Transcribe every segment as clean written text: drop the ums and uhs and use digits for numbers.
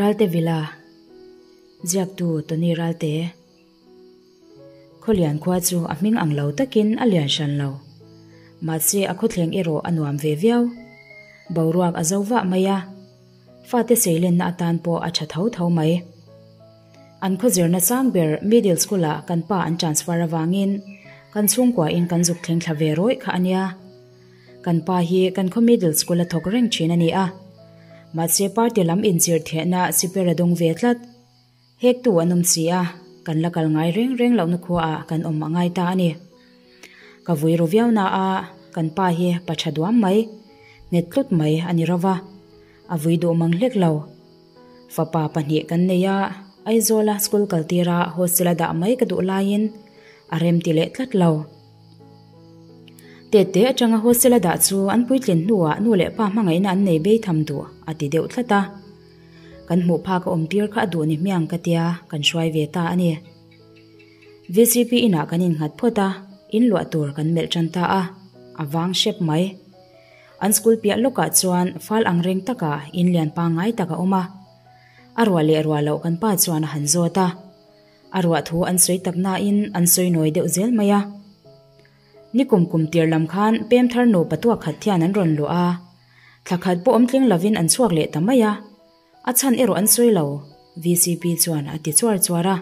Ralte Villa Ziaktu Tony Ralte Khawlian khua chu a hming ang lo takin a lian hran lo. Mahse a khawthleng erawh a nuam ve viau. Boruak a zo vah mai a. Fate seilenna atan pawh a tha tho tho mai. An khaw zirna sang ber Middle School ah kan pa an transfer avangin kan chhungkua in kan zuk thleng thla ve rawih kha a nia. Kan pa hi kan khaw Middle School a thawk reng thin a ni a. Mahse party lam inchir thehna siper a dawng ve tlat. Hektu an awm si a, kan la kal ngai reng reng lohna khua ah kan awm a ngai ta a ni. Ka vui ru viau na a, kan pa hi pa tha duam mai, nghet tlut mai a ni ro va, a vui duh mang hlek lo. Fapa pahnih kan nei a, Aizawla school kal tira hostel a dah mai ka duh laiin a rem ti leh tlat lo. Tete atanga hostel a dah chu an puitlin hnuah nu leh pa hmangaihna an nei bei tham duh a ti deuh tlat a. Kan hmuh phak a awm tir kha a duh ni hmiang ka tia kan hruai ve ta a ni. VCP inah kan innghat phawt a, in luah tur kan melh tan ta a, a vang hrep mai. An school piah lawkah chuan fal ang reng takah in lian pangngai tak a awm a. A ruah leh ruah loh kan pa chuan a han zawt a. A ruah thu an sawi tak nain an sawi nawi deuh zel mai a. Nikum kum tir lam khan pem thar nupa tuak khat hian an rawn luah a. Thla khat pawh awm tling lovin an chhuak leh ta mai a. A chhan erawh an sawi lo, VCP chuan a ti chuar chuar a.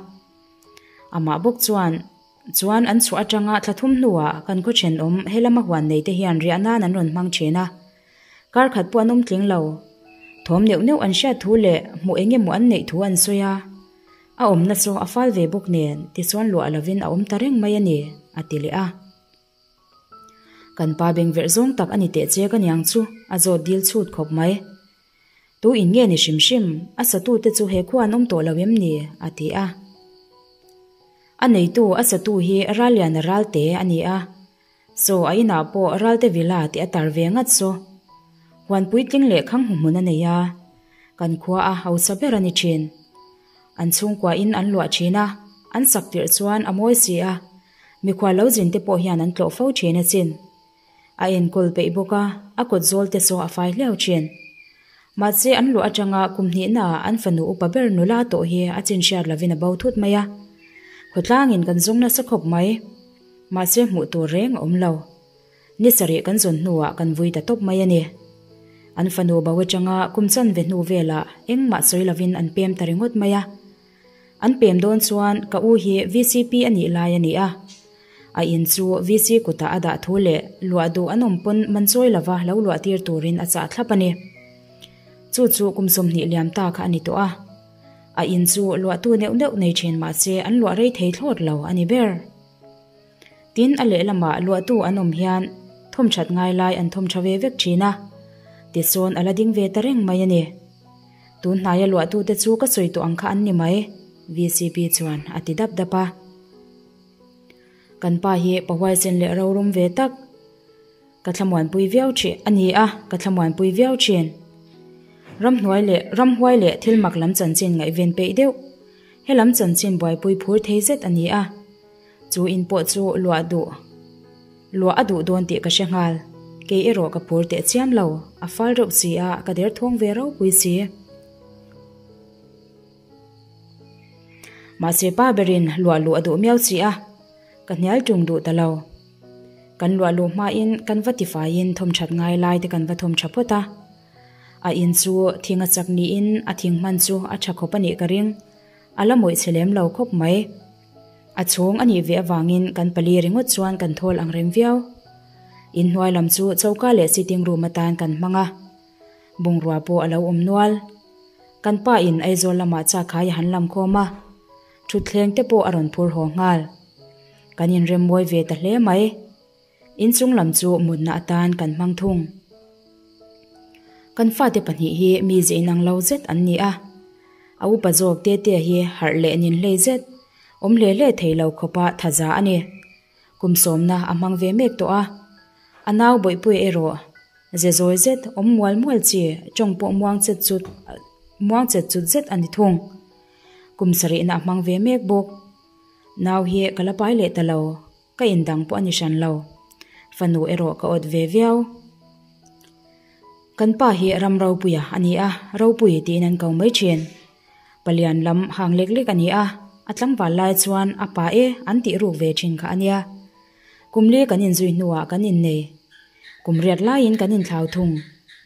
Amah bawk chuan, Chuan an chhuah atanga thla thum hnuah kan khaw thenawm helama huan nei te hian riah nan an rawn hmang thin a. Kar khat pawh an awm tling lo. Thawm neuh neuh an hriat thu leh hmuh eng emaw an neih thu an sawi a. A awmna chu a fal ve bawk nen tichuan luah lovin a awm ta reng mai a ni, a ti leh a. Kan pa bengverh zawng tak a ni teh che ka niang chu a zawt dil chhut khawp mai. Tu in nge ni hrim hrim, a satute chu he khua an awm tawh lo em ni? a ti a. A neitu a satu hi Ralliana Ralte a ni a. Saw a inah pawh Ralte Villa tih a tar ve ngat saw. Huan puitling leh khang hmu hmun a nei a. Kan khua a hausa ber a ni thin. An chhungkua in an luah thin a, an sak tirh chuan a mawi si a. Mikhual lo zin te pawh hian an tlawh fo thin a chin. A enkawl peih bawk a, a kawt zawl te saw a fai hliau thin. Mahse an luah atanga kum hnihna ah an fanu upa ber nula tawh hi a chin hriat lovin a bo thut mai a. Khawtlangin kan zawng nasa khawp mai. Mahse hmuh tur reng a awm lo. Ni sarih kan zawn hnuah kan vui ta tawp mai a ni. An fanu bo atanga kum chanve hnu velah engmah sawi lovin an pem ta ringawt mai a. An pem dawn chuan ka u hi VCP a nih lai a ni a. A in chu VC kutah a dah thu leh luah duh an awm pawn man chawi lova lo luah tir turin a chah thlap a ni. Chu chu kum 20 liam ta kha a ni tawh a. A in chu luahtu neuh neuh nei thin mahse an luah rei thei thlawt lo a ni ber. Tin a lehlamah luahtu an awm hian thawm that ngai lai an thawm tha ve vek thin a. Tisawn a la ding ve ta reng mai a ni. Tun hnaia luahtute chu ka sawi tawh ang kha an ni mai, VCP chuan a ti dap dap a. Kan pa hi pa huaisen leh rorum ve tak, ka thlamuanpui viau thin a ni a, ka thlamuanpui viau thin. Ramhnuai leh ramhuai leh thil mak lam chanchin ngaihven peih deuh, he lam chanchin buaipui phur thei zet a ni a. Chu in pawh chu luah duh luah a duh dawn tih ka hre nghal. Kei erawh ka phur teh chiam lo, a fal reuh si a, ka derthawng ve ropui si. Mahse pa berin luah luh a duh miau si a, ka hnial tung duh ta lo. Kan luah luh hmain kan va tifaiin thawmthat ngai lai te kan va thawmtha phawt a. A in chu thing a chak niin a thing hman chu a tha khawp a nih ka ring. A la mawih chhe lem lo khawp mai. A chhung a nih ve avangin kan pali ringawt chuan kan thawl ang reng viau. Inhnuai lam chu choka leh sitting room atan kan hmang a. Bungrua pawh a lo awm nual. Kan pa in Aizawl lamah chakhai a han lam khawm a, thutthleng te pawh a rawn phur haw nghal. Kan inrem mawi ve ta hle mai. Inchung lam chu mutna atan kan hmang thung. Kan fate pahnih hi mi ze inang lo zet an ni a. A upa zawk Tetea hi harh leh nin hlei zet, awm hle hle thei lo khawpa thaza a ni. Kum sawmna a hmang ve mek tawh a. A nau Bawihpuia erawh ze zawi zet, awm mual mual chi, tawng pawh muang chet chut muang chet chut zet a ni thung. Kum sarihna a hmang ve mek bawk. Nau hi ka la pai leh ta lo. Ka indang pawh a ni hran lo. Fanu erawh ka awt ve viau. Kan pa hi ram ropuia a ni a, ropui tiin an ko mai thin. Palian lam hang lek lek a ni a, a tlangval lai chuan a pa e an tih ruk ve thin kha a nia. Kum li kan inzui hnuah kan innei. Kum riat laiin kan inthlau thung.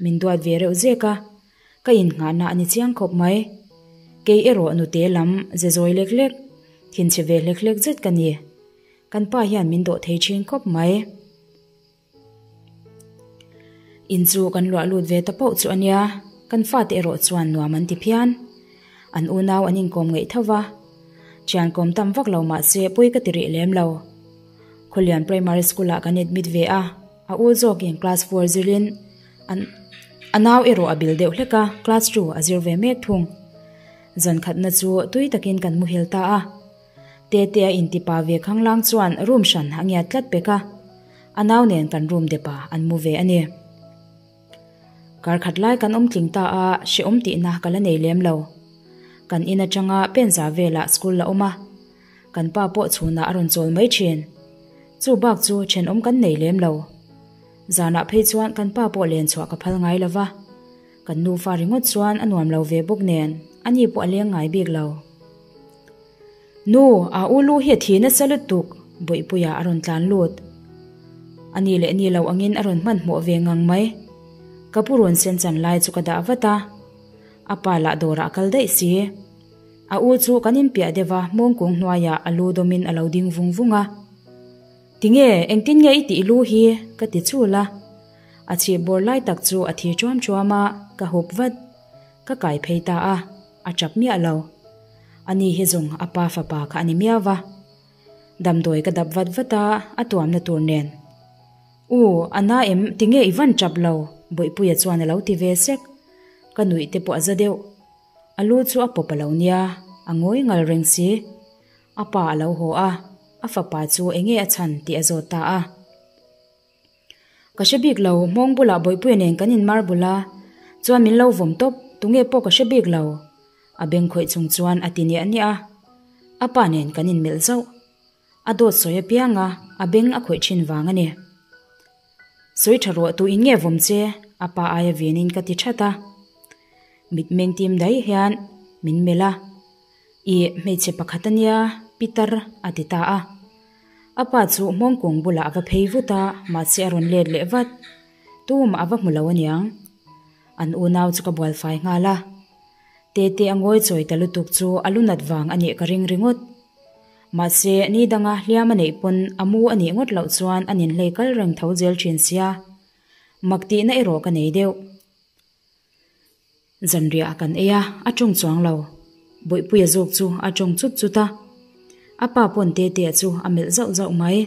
Min duat ve reuh zek a, ka innghahna a ni chiang khawp mai. Kei erawh nute lam ze zawi lek lek, thinchhe ve hlek hlek zet ka ni. Kan pa hian min dawh thei thin khawp mai. In chu kan luah lut ve ta pauh chu a nia, kan fate erawh chuan nuam an ti phian. An unau an inkawm ngaih tho va, thian kawm tam vak lo mah se pawi ka ti rih lem lo. Khawlian Primary School ah kan admit ve a, a u zawkin class four zirin an a nau erawh a bil deuh hlek a, class two a zir ve mek thung. Zan khatna chu tui takin kan muhil ta a. Tetea intipa ve khanglang chuan room hran a ngiat tlat pek a. A nau nen kan room dep ah an mu ve a ni. Kar khat lai kan awm tling ta a, hrehawm tihna ka la nei lem lo. Kan in atanga pen za velah school la awm a, kan pa pawh chhunah a rawn chawl mai thin. Chu bak chu thenawm kan nei lem lo. Zanah phei chuan kan pa pawh len chhuah ka phal ngai lo va, kan nufa ringawt chuan a nuam lo ve bawk nen ani pawh a leng ngai bik lo. Nu, a u lu hi a thi nasa lutuk, Bawihpuia a rawn tlan lut. A ni leh ni lo angin a rawn hmanhmawh ve ngang mai. Ka pu rawn sen chan lai chu ka dah vat a, a pa lah dawrah a kal daih si. A u chu kan inpiah deuh a, mawngkung hnuaiah a lu dawmin a lo ding vung vung a. Tinge, engtin nge i tih lu hi? ka ti chul a. A chhip bawr lai tak chu a thi chuam chuam a, ka hup vat. Ka kai phei ta a, a chap miah lo. Ani hi zawng a pa fapa kha a ni miau va. Damdawi ka dap vat vat a, a tuamna tur nen. U, a na em, tinge i van chap lo? Bawihpuia chuan a lo ti ve sek. Ka nuih te pawh a za deuh. A lu chu a pawp a lo nia, a ngawi ngal reng si. A pa a lo haw a, a fapa chu enge a chhan tih a zawt ta a. Ka hre bik lo, hmawng bulah Bawihpuia nen kan in mar bul a, chuan min lo vawm tawp, tunge pawh ka hre bik lo. A beng khawih chung chuan a ti niah niah a, a pa nen kan in melh zauh. A dawt sawi apiang a, a beng a khawih thin vang a ni. Sawi tha ruah tu in nge vawm che, a pa aia vinin ka ti that a. Mitmeng tim daih hian min melh a, Ih, hmeichhe pakhat a nia, Pitar a ti ta a. A pa chu hmawngkung bulah a va phei vut a, mahse a rawn let leh vat. Tumah a va hmu lo aniang. An unau chu ka bual fai nghal a. Tete a ngawi chawi ta lutuk chu a lu nat vang a nih ka ring ringawt. Mahse ni danga hliam a neih pawn a mu a nih ngawt loh chuan a ninhlei kal reng tho zel thin sia. Mak tihna erawh ka nei deuh. Zanriah kan ei a, a tawng chuang lo. Bawihpuia zawk chu a tawng chut chut a. A pa pawn Tetea chu a melh zauh zauh mai.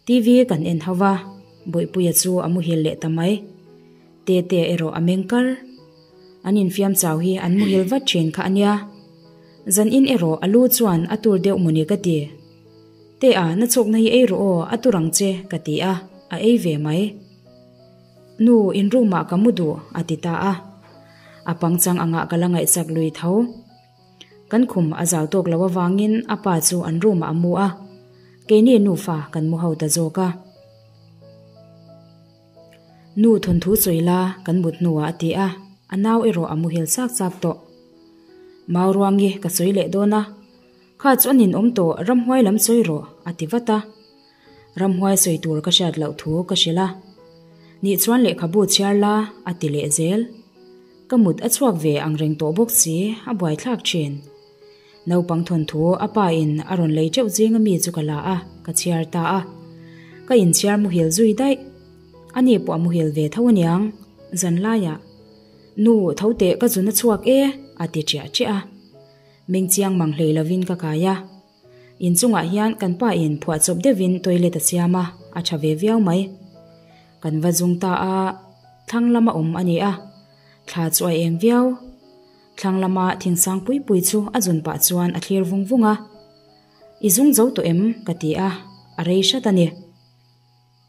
TV kan en ho va, Bawihpuia chu a muhil leh ta mai. Tetea erawh a meng kar. An infiam chau hi an muhil vat thin kha a nia. Zanin erawh a lu chuan a tur deuh mawni ka ti. Tea, na chhawkna hi ei rawh aw, a tur ang che, ka ti a, a ei ve mai. Nu, in room ah ka mu duh, a ti ta a. A pangchang angah ka la ngaihsak lui tho. Kan khum a zau tawk lo avangin a pa chu an room ah a mu a, keini nufa kan mu ho ta zawk a. Nu thawnthu sawi la, kan mut hnuah a ti a, a nau erawh a muhil chak chak tawh. Mauruangi ka sawi leh dawn a, kha chu a ninawm tawh, ramhuai lam sawi rawh, a ti vat a. Ramhuai sawi tur ka hriat loh thu ka hrilh a, Nih chuan lehkhabu chhiar la, a ti leh zel. Ka mut a chhuak ve ang reng tawh bawk si, a buaithlak thin. Naupang thawnthu a pa in a rawn lei teuh zing ami chu ka la a, ka chhiar ta a. Ka inchhiar muhil zui daih. Ani pawh a muhil ve tho aniang, zanlaiah, Nu, tho teh ka zun a chhuak e, a ti ṭiah ṭiah a. Meng chiang mang hlei lovin ka kai a. In chungah hian kan pa in phuahchawp deuhin toilet a siam a, a tha ve viau mai. Kan va zung ta a, thlang lama awm a ni a, thla chu a eng viau. Thlang lama thingsang pui pui chu a zun pah chuan a thlir vung vung a. I zung zo tawh em? ka ti a, a rei hrat a ni.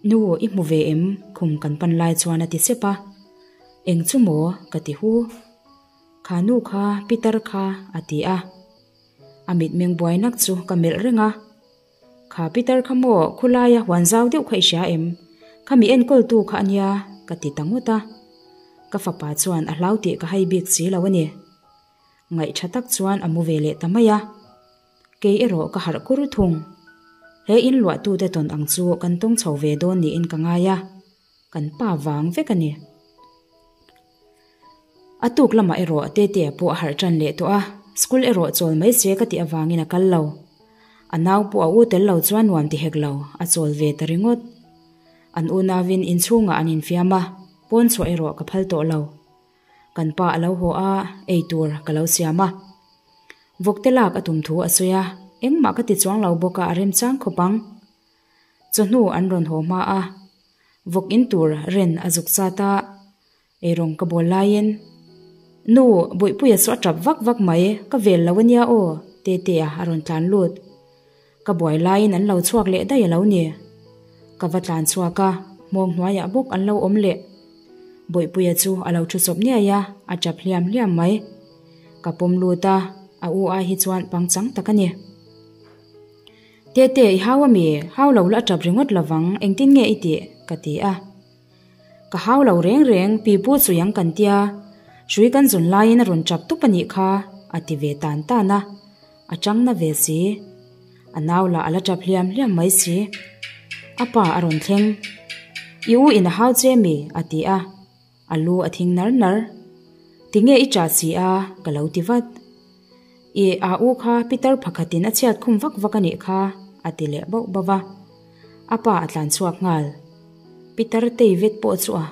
Nu, i hmu ve em? Khum kan pan lai chuan a ti sep a. Eng chu maw? ka ti hu. Kha nu kha, Pitar kha, a ti a. A mitmeng buai nak chu ka melh reng a. Kha Peter kha maw khulaia huan zau deuh kha i hria em? Kha mi enkawltu kha a nia ka ti ta ngawt a. Ka fapa chuan a hlau tih ka hai bik si lo a ni. Ngaih tha tak chuan a mu ve leh ta mai a. Kei erawh ka harh kur thung. He in luahtute tawn ang chu kan tawng chho ve dawn niin ka ngai a, kan pa vang vek a ni. A tuk lamah erawh Tetea pawh a harh tan leh tawh a, school erawh chawl mai se ka tih avangin a kal lo. A nau pawh a u tel lo chuan nuam ti hek lo, a chawl ve ta ringawt. An unauin inchhungah an infiam a, pawn chhuah erawh ka phal tawh lo. Kan pa a lo haw a, ei tur ka lo siam a. Vawkte lak a tum thu a sawi a, engmah ka ti chuang lo bawk a, a remchang khawp ang. Chawhnu an rawn haw hma a, vawk in tur ren a zuk zat a, eirawng ka bawl laiin, Nu, Bawihpuia chu a tap vak vak mai, ka vel lo ania aw, Tetea a rawn tlan lut. Ka buai laiin an lo chhuak leh daih a lo ni. Ka va tlan chhuak a, hmawng hnuaiah bawk an lo awm leh. Bawihpuia chu a lo thu chawp niai a, a tap hliam hliam mai. Ka pawm lut a, a u ai hi chuan pangchang tak a ni. Tete, i hau ami? Hau lo la a tap ringawt lovang, engtin nge i tih? ka ti a. Ka hau lo reng reng, pipu chui ang kan tia, hrui kan zun laiin a rawn tap tup a nih kha, a ti ve tan tan a. A chang na ve si. A nau lah a la tap hliam hliam mai si. A pa a rawn thleng. I u in a hau che mi? a ti a. A lu a thing nar nar. Tinge i chah si a? ka lo ti vat. I a u kha Peter pakhatin a chhiat khum vak vak a nih kha, a ti leh bauh bauh va. A pa a tlan chhuak nghal. Peter tei vet pawh chu a.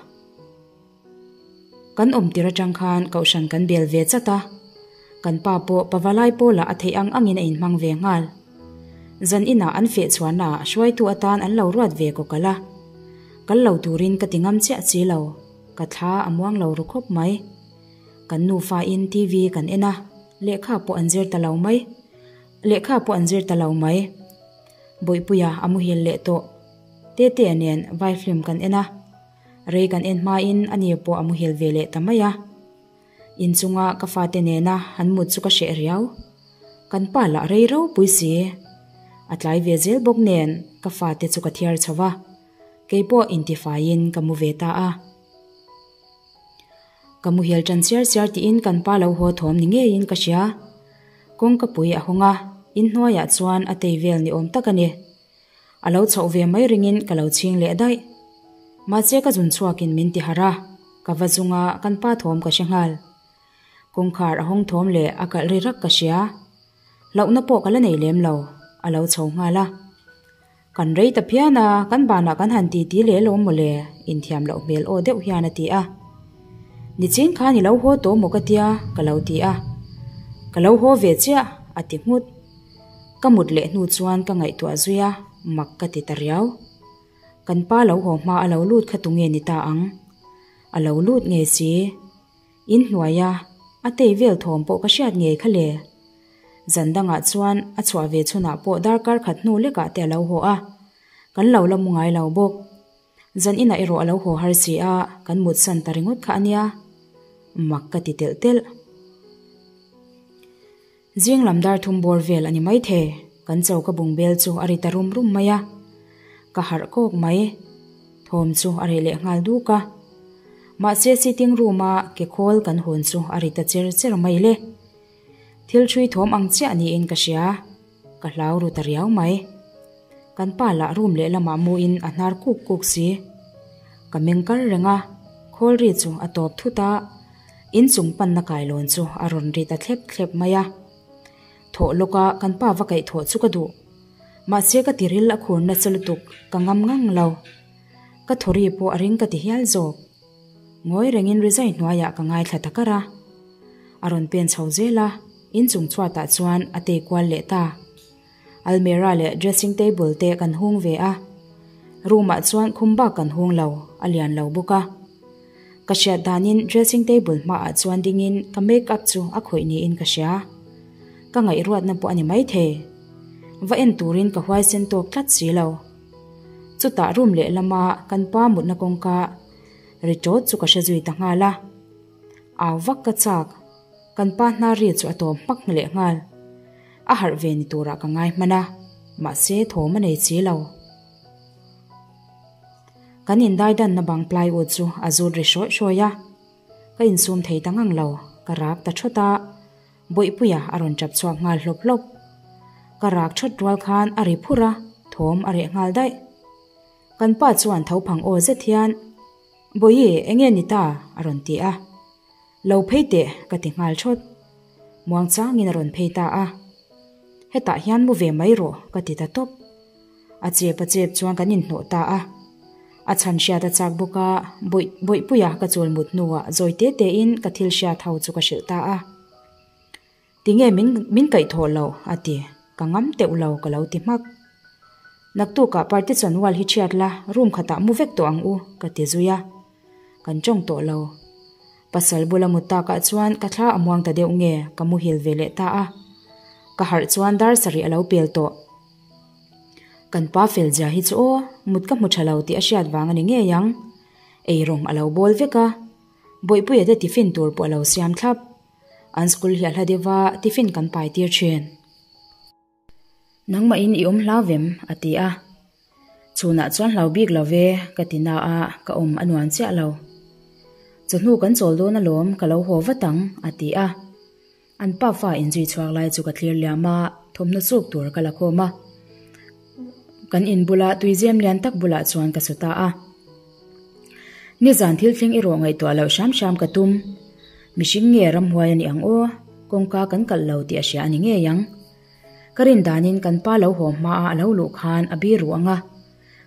Kan awm tir atang khan kohhran kan bel ve chat a, kan pa pawh pavalai pawlah a theih ang angin a inhmang ve nghal. Zan inah an feh chhuahna ah hruaitu atan an lo ruat ve kaw kal a. Kal lo turin ka ti ngam chiah chi lo, ka thla a muang lo ru khawp mai. Kan nufa in TV kan en a, lehkha pawh an zir ta lo mai. Lehkha pawh an zir ta lo mai. Bawihpuia a muhil leh tawh. Tetea nen vai film kan en a. Rei kan en hmain a ni pawh a muhil ve leh ta mai a. Inchunga ka fate nena han mut chu ka hreh riau. Kan pa lah rei ropui si. A tlai ve zel bawk nen ka fate chu ka thiar chho va, kei pawh intifaiin ka mu ve ta a. Ka muhil tan siar siar tiin kan pa lo haw thawm ni ngeiin ka hria. Kawngka pui a hawng a, inhnuaiah chuan a tei vel ni awm tak a ni. A lo chhoh ve mai ringin ka lo chhing leh daih. Mahse ka zun chhuakin min ti harh a, ka va zunga kan pa thawm ka hre nghal. Kawngkhar a hawng thawm leh a kalh ri rak ka hria. Hlauhna pawh ka la nei lem lo, a lo chho nghal a. Kan rei ta phian a, kan banah kan han titi leh alawm mawle, inthiam loh hmel aw deuh hian a ti a. Nichin khan i lo haw tawh maw ka tia, ka lo ti a. Ka lo haw ve chiah, a ti nghut. Ka mut leh hnu chuan ka ngaihtuah zui a, mak ka ti ta riau. Kan pa lo haw hma a lo lut kha tunge ni ta ang? A lo lut ngei si. In hnuaia a tei vel thawm pawh ka hriat ngei kha le. Zan dangah chuan a chhuah ve chhunah pawh darkar khat hnu lekah te a lo haw a, kan lo la mu ngai lo bawk. Zan inah erawh a lo haw har si a, kan mutsan ta ringawt kha a nia. Mak ka ti telh telh. Zing lam dar thum bawr vel a ni maithei, kan choka bung bel chu a ri ta rum rum mai a. Ka harh kawk mai. Thawm chu a reh leh nghal duk a. Mahse sitting room a ke khawl kan hawn chu a ri ta cher cher mai le. Thil ṭhui thawm ang chiah niin ka hria. Ka hlau ru ta riau mai. Kan pa lah room lehlamah muin a hnar kuk kuk si. Ka meng kar reng a, khawl ri chu a tawp thut a. Inchung panna kailawn chu a rawn ri ta thlep thlep mai a. Thawh lawka kan pa va kaih thawh chu ka duh. Mahse ka tiril a khur nasa lutuk ka ngam ngang lo. Ka thawri pawh a ring ka ti hial zawk. Ngawi rengin rizai hnuaiah ka ngaithla ta kar a. A rawn pen chho zel a, inchung chhuatah chuan a tei kual leh ta. Almirah leh dressing table te kan hung ve a, room ah chuan khum bak kan hung lo, a lian lo bawk a. Ka hriat danin dressing table hmaah chuan dingin ka make up chu a khawih niin ka hria. Ka ngaihruatna pawh a ni maithei. Va en turin ka huaisen tawk tlat si lo. Chutah room lehlama kan pa mutna kawngka ri tawt chu ka hre zui ta nghal a. Au vak ka chak, kan pa hnar ri chu a tawm hmak leh nghal. A harh ve ni turah ka ngai hman a, mahse thawm a nei chi lo. Kan indaidanna bang plywood chu a zut ri hrawih hrawih a, ka insum thei ta ngang lo, ka rak ta thawt a. Bawihpuia a rawn tap chhuak nghal hlawp hlawp. Ka rak thawt rual khan a ri phur a, thawm a reh nghal daih. Kan pa chuan tho phang aw zet hian, Bawihi, enge ni ta? a rawn ti a. Lo phei teh, ka ti nghal thawt. Muang changin a rawn phei ta a. Hetah hian mu ve mai rawh, ka ti ta tawp. A chep a chep chuan kan inhnawh ta a. A chhan hriat a chak bawk a, bawih bawihpuia ka chawl mut hnuah zawi te tein ka thil hriat ho chu ka hrilh ta a. Tinge min min kaih thawh loh? a ti. Ka ngam teuh lo ka lo ti hmak. Naktukah partition wall hi thiat la, room khatah mu vek tawh ang u, ka ti zui a. Kan tawng tawh lo. Pasal bula mut takah chuan ka thla a muang ta deuh nge ka muhil ve leh ta a. Ka harh chuan dar sarih a lo pel tawh. Kan pa fel zia hi chu aw, mut ka hmu tha lo tih a hriat vang a ni ngei ang. Eirawng a lo bawl vek a, Bawihpuia te tiffin tur pawh a lo siam thlap. An school hi a hla deuh a, tiffin kan pai tir thin. Nangmahin i awm hlau vem? a ti a. Chhunah chuan hlau bik lo ve, ka ti na a, ka awm a nuam chiah lo. Chawhnu kan chawl dawn alawm, ka lo haw vat ang, a ti a. An pa fa inzui chhuak lai chu ka thlir liam a, thawmhnaw chuk tur ka la khawm a. Kan in bula tuizem lian tak bulah chuan ka su ta a. Nizan thil thleng erawh ngaihtuah loh hram hram ka tum. Mihring nge ramhuai a ni ang aw, kawngka kan kalh lo tih a hria a ni ngei ang. Ka rin danin kan pa lo haw hmaa a lo luh khan a biru ang a,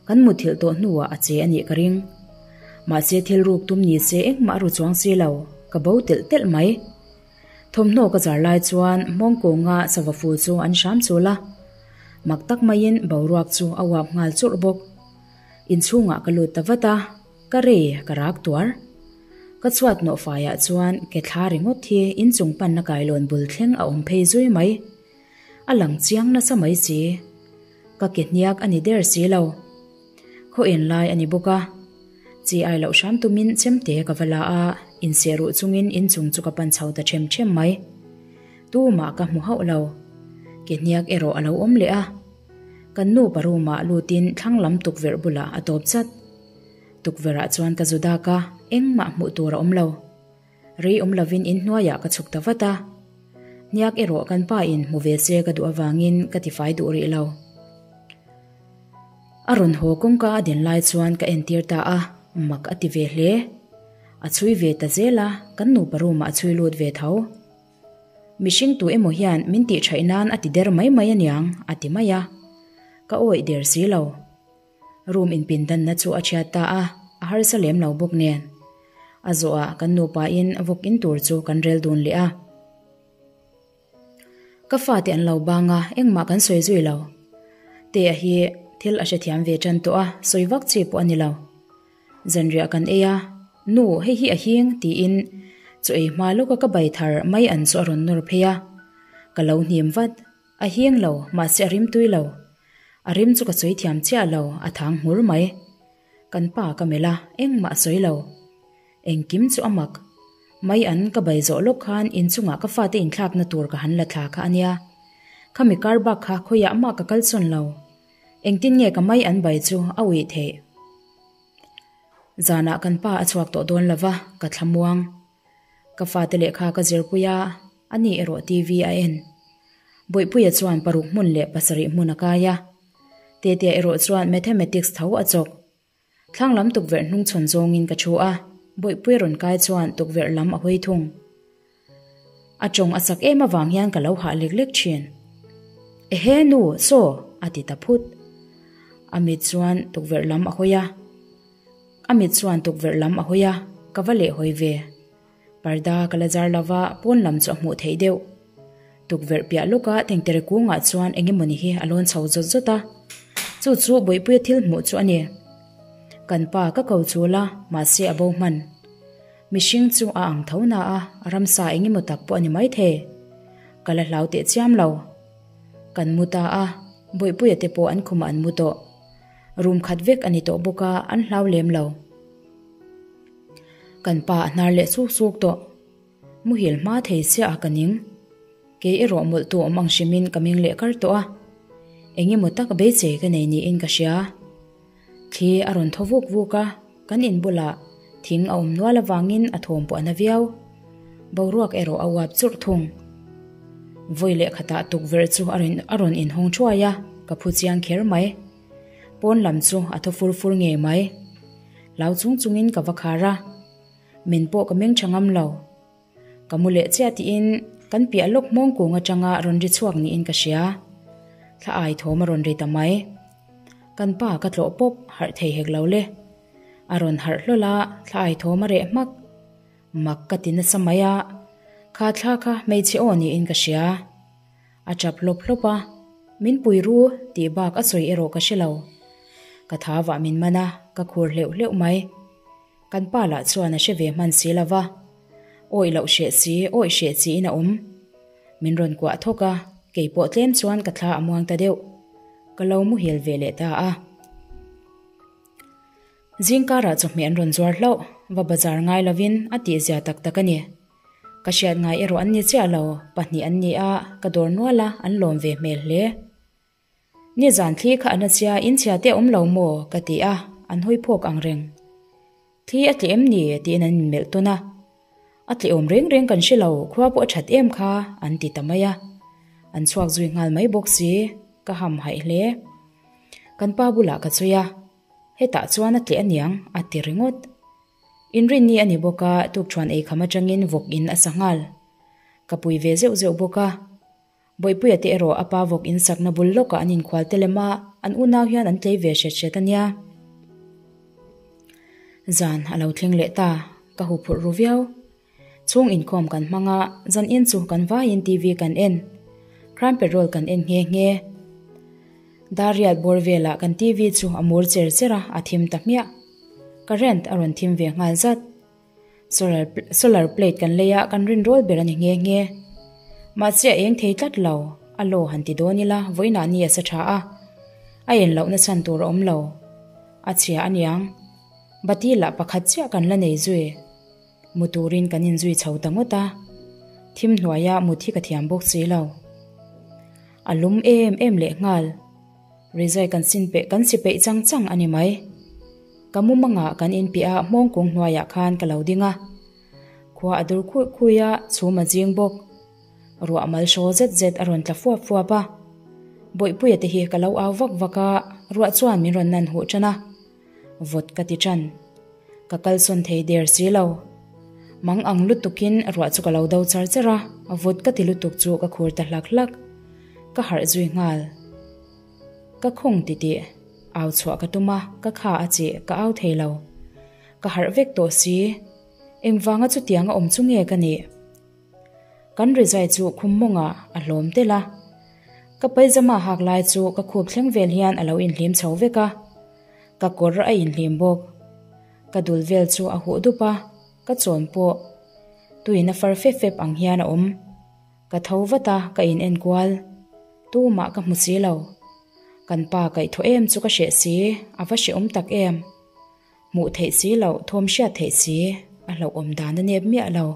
kan muthilh tawh hnuah a che a nih ka ring. Mahse thil ruk tum ni se engmah a ru chuang si lo, ka bo telh telh mai. Thawmhnaw ka zar lai chuan hmawngkawnga sava fu chu an hram chul a, mak tak maiin boruak chu a uap nghal churh bawk. Inchhungah ka lut ta vat a, ka rei ka rak tuar. Ka chhuat nawh faiah chuan ke thla ringawt hi inchung panna kailawn bul thleng a awm phei zui mai. A lang chiang nasa mai si. Ka ke hniak a ni der si lo. Khaw en lai a ni bawk a. Chi ai loh hram tumin chemte ka va la a, inseh ruh chungin inchung chu ka pan chho ta ṭhem ṭhem mai. Tumah ka hmu hauh lo. Ke hniak erawh a lo awm leh a. Kan nu pa room ah lutin thlang lam tukverh bulah a tawp chat. Tukverh ah chuan ka zu dak a, engmah hmuh tur a awm lo. Rei awm lovin inhnuaiah ka chhuk ta vat a. Hniak erawh kan pa in hmu ve se ka duh avangin ka tifai duh rih lo. A rawn haw kawngka a din lai chuan ka entir ta a, mak a ti ve hle. A chhui ve ta zel a, kan nupa room ah a chhui lut ve tho. Mihring tu emaw hian min tih thaih nan a ti der mai mai aniang, a ti mai a. Ka awih der si lo. Room inpindanna chu a thiat ta a, a harsa lem lo bawk nen. A zawhah kan nupain vawk in tur chu kan rel dun leh a. Ka fate an lo bang a, engmah kan sawi zui lo. Tea hi thil a hrethiam ve tan tawh a, sawi vak chi pawh a ni lo. Zanriah kan ei a, Nu, hei hi a hing, tiin chu ei hma lawka ka bai thar mai an chu a rawn nawr phei a. Ka lo hnim vat. A hing lo, mahse a rim tui lo. A rim chu ka sawi thiam chiah lo, a thang nghur mai. Kan pa ka melh a, engmah a sawi lo. Engkim chu a mak. Mai an ka bai zawh lawk khan inchungah ka fate inthlakna tur ka han la thla kha a nia. Khami kar bak kha khawiah mah ka kalsawn lo. Engtin nge ka mai an bai chu a uih theih? Zanah kan pa a chhuak tawh dawn lova, ka thlamuang. Ka fate lehkha ka zirpui a, ani erawh TV a en. Bawihpuia chuan paruk hmun leh pasarih hmun a kai a. Tetea erawh chuan Mathematics tho a chawk. Thlang lam tukverh hnungchhawn zawngin ka thu a, Bawihpuia rawn kai chuan tukverh lam a hawi thung. A tawng a chak em avang hian ka lo hah lek lek thin. Ehe nu, saw! a ti ta phut. A mit chuan tukverh lam a hawi a. A mit chuan tukverh lam a hawi a, ka va leh hawi ve. Parda ka la zar lova, pawn lam chu a hmuh theih deuh. Tukverh piah lawka tengtere kungah chuan eng emawni hi a lawn chho zawt zawt a. Chu chu Bawihpuia thil hmuh chu a ni. Kan pa ka ko chul a, mahse a bo hman. Mihring chu a ang tho na a, ramsa eng emaw tak pawh a ni maithei. Ka la hlau teh chiam lo. Kan mu ta a, Bawihpuia te pawh an khumah an mu tawh. Room khat vek a ni tawh bawk a, an hlau lem lo. Kan pa a hnar leh suk suk tawh. Muhil hma thei chiah a ka ning. Kei erawh mawlh tu awm ang hrimin ka meng leh kar tawh a. Eng emaw tak beisei ka nei niin ka hria. Thli a rawn thaw vuk vuk a, kan in bulah thing a awm nual avangin a thawm pawh a na viau. Boruak erawh a uap churh thung. Vawi leh khatah tukverh chu a rawn a rawn inhawng thuai a, ka phu chiang kher mai. Pawn lam chu a thaw fur fur ngei mai. Hlau chung chungin ka va khar a, min pawh ka meng tha ngam lo. Ka mu leh chiah tiin kan piah lawk hmawng kung atanga rawn ri chhuak niin ka hria. Thla ai thawm a rawn ri ta mai. Kan pa ka tlawh pawp harh thei hek lo le. A rawn harh hlawl a, thla ai thawm a reh hmak. Mak ka ti nasa mai a, kha thla kha hmeichhe aw niin ka hria. A tap hlawp hlawp a, Min pui ru tih bak a sawi erawh ka hre lo. Ka thavah min man a, ka khur hleuh hleuh mai. Kan pa lah chuan a hre ve hman si lo va, awih loh hreh si, awih hreh chiin a awm. Min rawn kuah thawk a, kei pawh tlem chuan ka thla a muang ta deuh. Ka lo muhil ve leh ta a. Zingkarah chawhmeh an rawn zuar hlauh, va bazar ngai lovin a tihzia tak tak a ni. Ka hriat ngai erawh an ni chiah lo, pahnih an ni a, ka dawr nual a, an lawm ve hmel hle. Nizan thli kha a na chia, in chhia te a awm lo maw? ka ti a, an hawi phawk ang reng. Thli a tleh em ni? tiin an inmelh tawn a. A tleh awm reng reng kan hre lo, khua pawh a that em kha, an ti ta mai a. An chhuak zui nghal mai bawk si, ka ham haih hle. Kan pa bulah ka chhui a, hetah chuan a tleh aniang, a ti ringawt. Inrinni a ni bawk a, tukṭhuan eikham aṭangin vawk in a sa nghal. Ka pui ve zeuh zeuh bawk a. Bawihpuia te erawh a pa vawk in sakna bul lawkah an inkhual te lem a, an unau hian an tlei ve hret hret a nia. Zan a lo thleng leh ta, ka huphurh ru viau. Chhung inkhawm kan hmang a, zan in chu kan vaiin TV kan en. Crime Patrol kan en nghe nghe. Dar riat bawr velah kan TV chu a mur cher cher a, a thim ta hmiah. Current a rawn thim ve nghal zat. Solar solar plate kan lei a, kan rinrawl ber a ni nghe nghe. Mahse a eng thei tlat lo, a law han ti dawn ila vawiinah ni a sa tha a, a en lohna chhan tur a awm lo. A chhia a niang. Bati lah pakhat chiah kan la nei zui. Mu turin kan inzui chho ta ngawt a, thim hnuaia mut hi ka thiam bawk si lo. A lum em em leh nghal. Rizai kan sin peih kan si peih chang chang a ni mai. Ka mumangah kan inpiah a hmawng kung hnuaiah khan ka lo ding a. Khua a dur khuih khuih a, chhum a zing bawk. Ruah mal hraw zet zet a rawn tla fuap fuap a. Bawihpuia te hi ka lo au vak vak a, ruah chuan min rawn nan huh tan a. Vawt ka ti tan. Ka kalsawn thei der si lo. Mang ang lutukin ruah chu ka lo do char char a, vawt ka ti lutuk chu ka khur ta hlak hlak. Ka harh zui nghal. Ka khawng titih. Au chhuah ka tum a, ka kha a chih, ka au thei lo. Ka harh vek tawh si. Engvanga chutianga awm chu nge ka nih? Kan rizai chu khum mawngah a hlawm tel a. Ka paizama hak lai chu ka khup thleng vel hian a lo inhlim chho vek a. Ka kawr a inhlim bawk. Ka dul vel chu a huh dup a, ka chawn pawh tuin a far fep fep ang hian a awm. Ka tho vat a, ka in en kual. Tumah ka hmu si lo. Kan pa kaihthawh em chu ka hreh si, a va hrehawm tak em. Hmuh theih si loh, thawm hriat theih si, a hlauhawm dan a nep miah lo.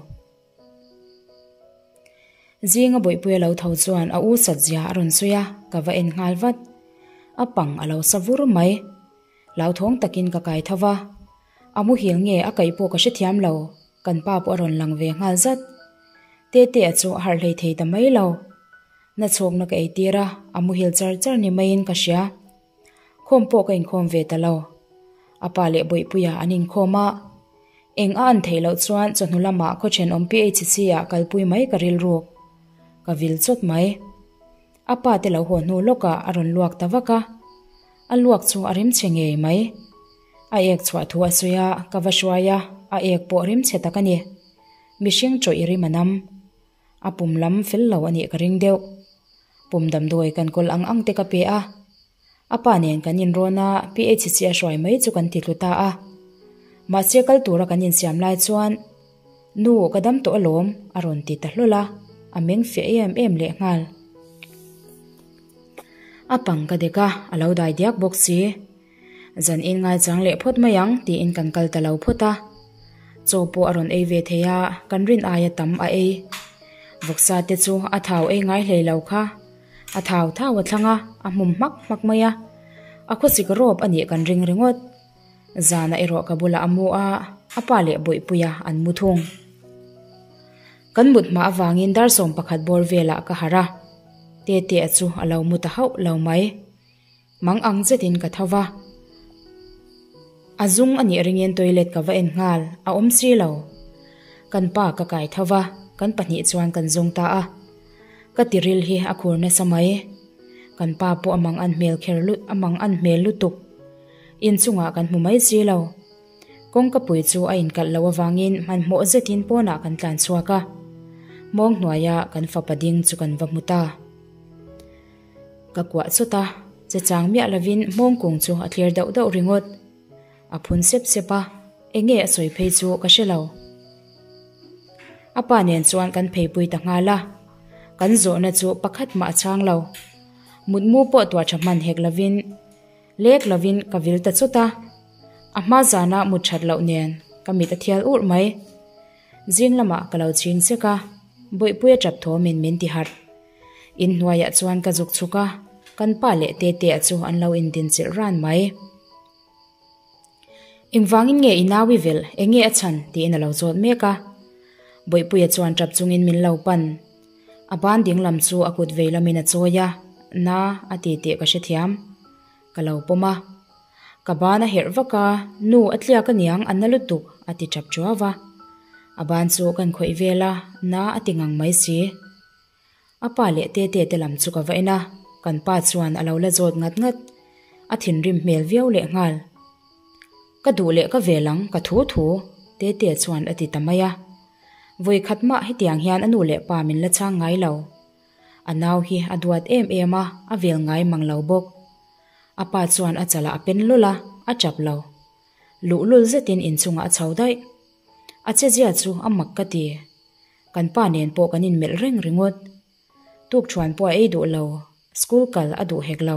Zinga bawihpuia lo tho chuan a u sat zia a rawn sawi a, ka va en nghal vat. A pang a lo sa vur mai. Hlauthawng takin ka kai tho va. A muhil nge a kaih pawh ka hrethiam lo, kan pa pawh a rawn lang ve nghal zat. Tetea chu a harh hlei thei ta mai lo. Na chhawkna ka eitir a, a muhil char char ni maiin ka hria. Khawm pawh ka inkhawm ve ta lo. A pa leh Bawihpuia an inkhawm a, eng a an theih loh chuan chawhnu lamah khaw thenawm PHC ah kalpui mai ka rilruk. Ka vil chawt mai. A pa te lo haw hnu lawkah a rawn luak ta vak a, a luak chu a rimchhe ngei mai. A ek chhuah thu a sawi a, ka va hruai a, a ek pawh rimchhe tak a ni. Mihring chawih rim a nam. A pum lam fel lo a nih ka ring deuh. Pum damdawi kan kawl ang ang te ka pe a. A pa nen kan inrawn a, PHC a hruai mai chu kan ti tlu ta a. Mahse kal tura kan insiam lai chuan, Nu, ka dam tawh alawm, a rawn ti ta hlawl a, a meng fiah em em leh nghal. A pang ka dek a, a lo dai diak bawk si. Zan in ngaichang leh phawt mai ang tiin kan kal ta lo phawt a. Chaw pawh a rawn ei ve thei a, kan rin aia tam a ei. Vawksa te chu a thau ei ngai hlei lo kha. A thau thau a thlang a, a hmum hmak hmak mai a. A khawsik rawp a nih kan ring ringawt. Zana erawh ka bulah a mu a, a pa leh Bawihpuia an mu thung. Kan mut hma avangin dar 11 bawr velah ka harh a, Tetea chu a lo mu ta hauh lo mai. Mang ang zetin ka tho va. A zung a nih ringin toilet ka va en nghal, a awm si lo. Kan pa ka kai tho va, kan pahnih chuan kan zung ta a. Ka tiril hi a khur nasa mai. Kan pa pawh a mang an hmel kher lut a mang an hmel lutuk. Inchungah kan hmu mai si lo. Kawngkapui chu a inkalh loh avangin hmanhmawh zetin pawnah kan tlan chhuak a. Mawng hnuaia kan fapa ding chu kan va hmu ta. Ka kuah chawt a, che chang miah lovin hmawng kung chu a thlir dauh dauh ringawt. A phun sep sep a, enge a sawi phei chu ka hre lo. A pa nen chuan kan pheipui ta nghal a, kan zawhna chu pakhat mah a chhang lo. Mutmu pawh tuah tha hman hek lovin Lek lovin ka vil ta chawt a, a hma zana mut that loh nen ka mit a thial urh mai. Zing lamah ka lo chhing sek a, Bawihpuia tap thawmin min ti harh. Inhnuaiah chuan ka zuk chhuk a, kan pa leh Tetea chu an lo indinchilh ran mai. Engvangin nge i nau i velh, enge a chhan? tiin a lo zawt mek a. Bawihpuia chuan tap chungin min lo pan. A ban ding lam chu a kut vei lamin a chawi a, Na a ti tih ka hrethiam. Ka lo pawm a. Ka ban a herh vak a, Nu a tliak aniang a na lutuk a ti tap chuau a. A ban chu kan khawih vel a, Na a ti ngang mai si. A pa leh Tete te lam chu ka va en a, kan pa chuan a lo la zawt ngat ngat. A thinrim hmel viau lehnghal. Ka duh leh ka vel ang, ka thu thu, Tete chuan a ti ta mai a. Vawi khat mah hetiang hian a nu leh pa min la chhang ngai lo. A nau hi a duat em em a, a vel ngai mang lo bawk. A pa chuan a chalah a pen lul a, a tap lo. Luhlul zetin inchungah a chho daih. A chezia chu a mak ka ti. Kan pa nen pawh kan inmelh reng ringawt. Tukṭhuan pawh a ei duh lo, school kal a duh hek lo.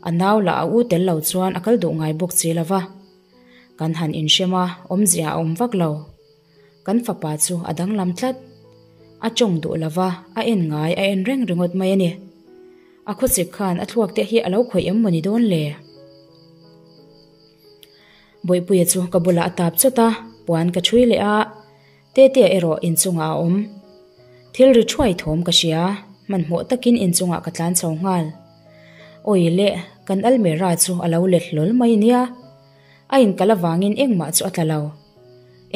A nau lah a u tel lo chuan a kal duh ngai bawk si lo va. Kan han inhrem a, awmzia a awm vak lo. Kan fapa chu a danglam tlat. A tawng duh lo va, a en ngai a en reng ringawt mai a ni. A khawchik khan a thluak te hi a lo khawih em mawni dawn le? Bawihpuia chu ka bulah a tap chawt a, puan ka ṭhui leh a. Tetea erawh inchungah a awm. Thil ri thuai thawm ka hria, hmanhmawh takin inchungah ka tlan chho nghal. Awi le, kan almirah chu a lo let hlawl mai nia. A inkal avangin engmah chu a tla lo.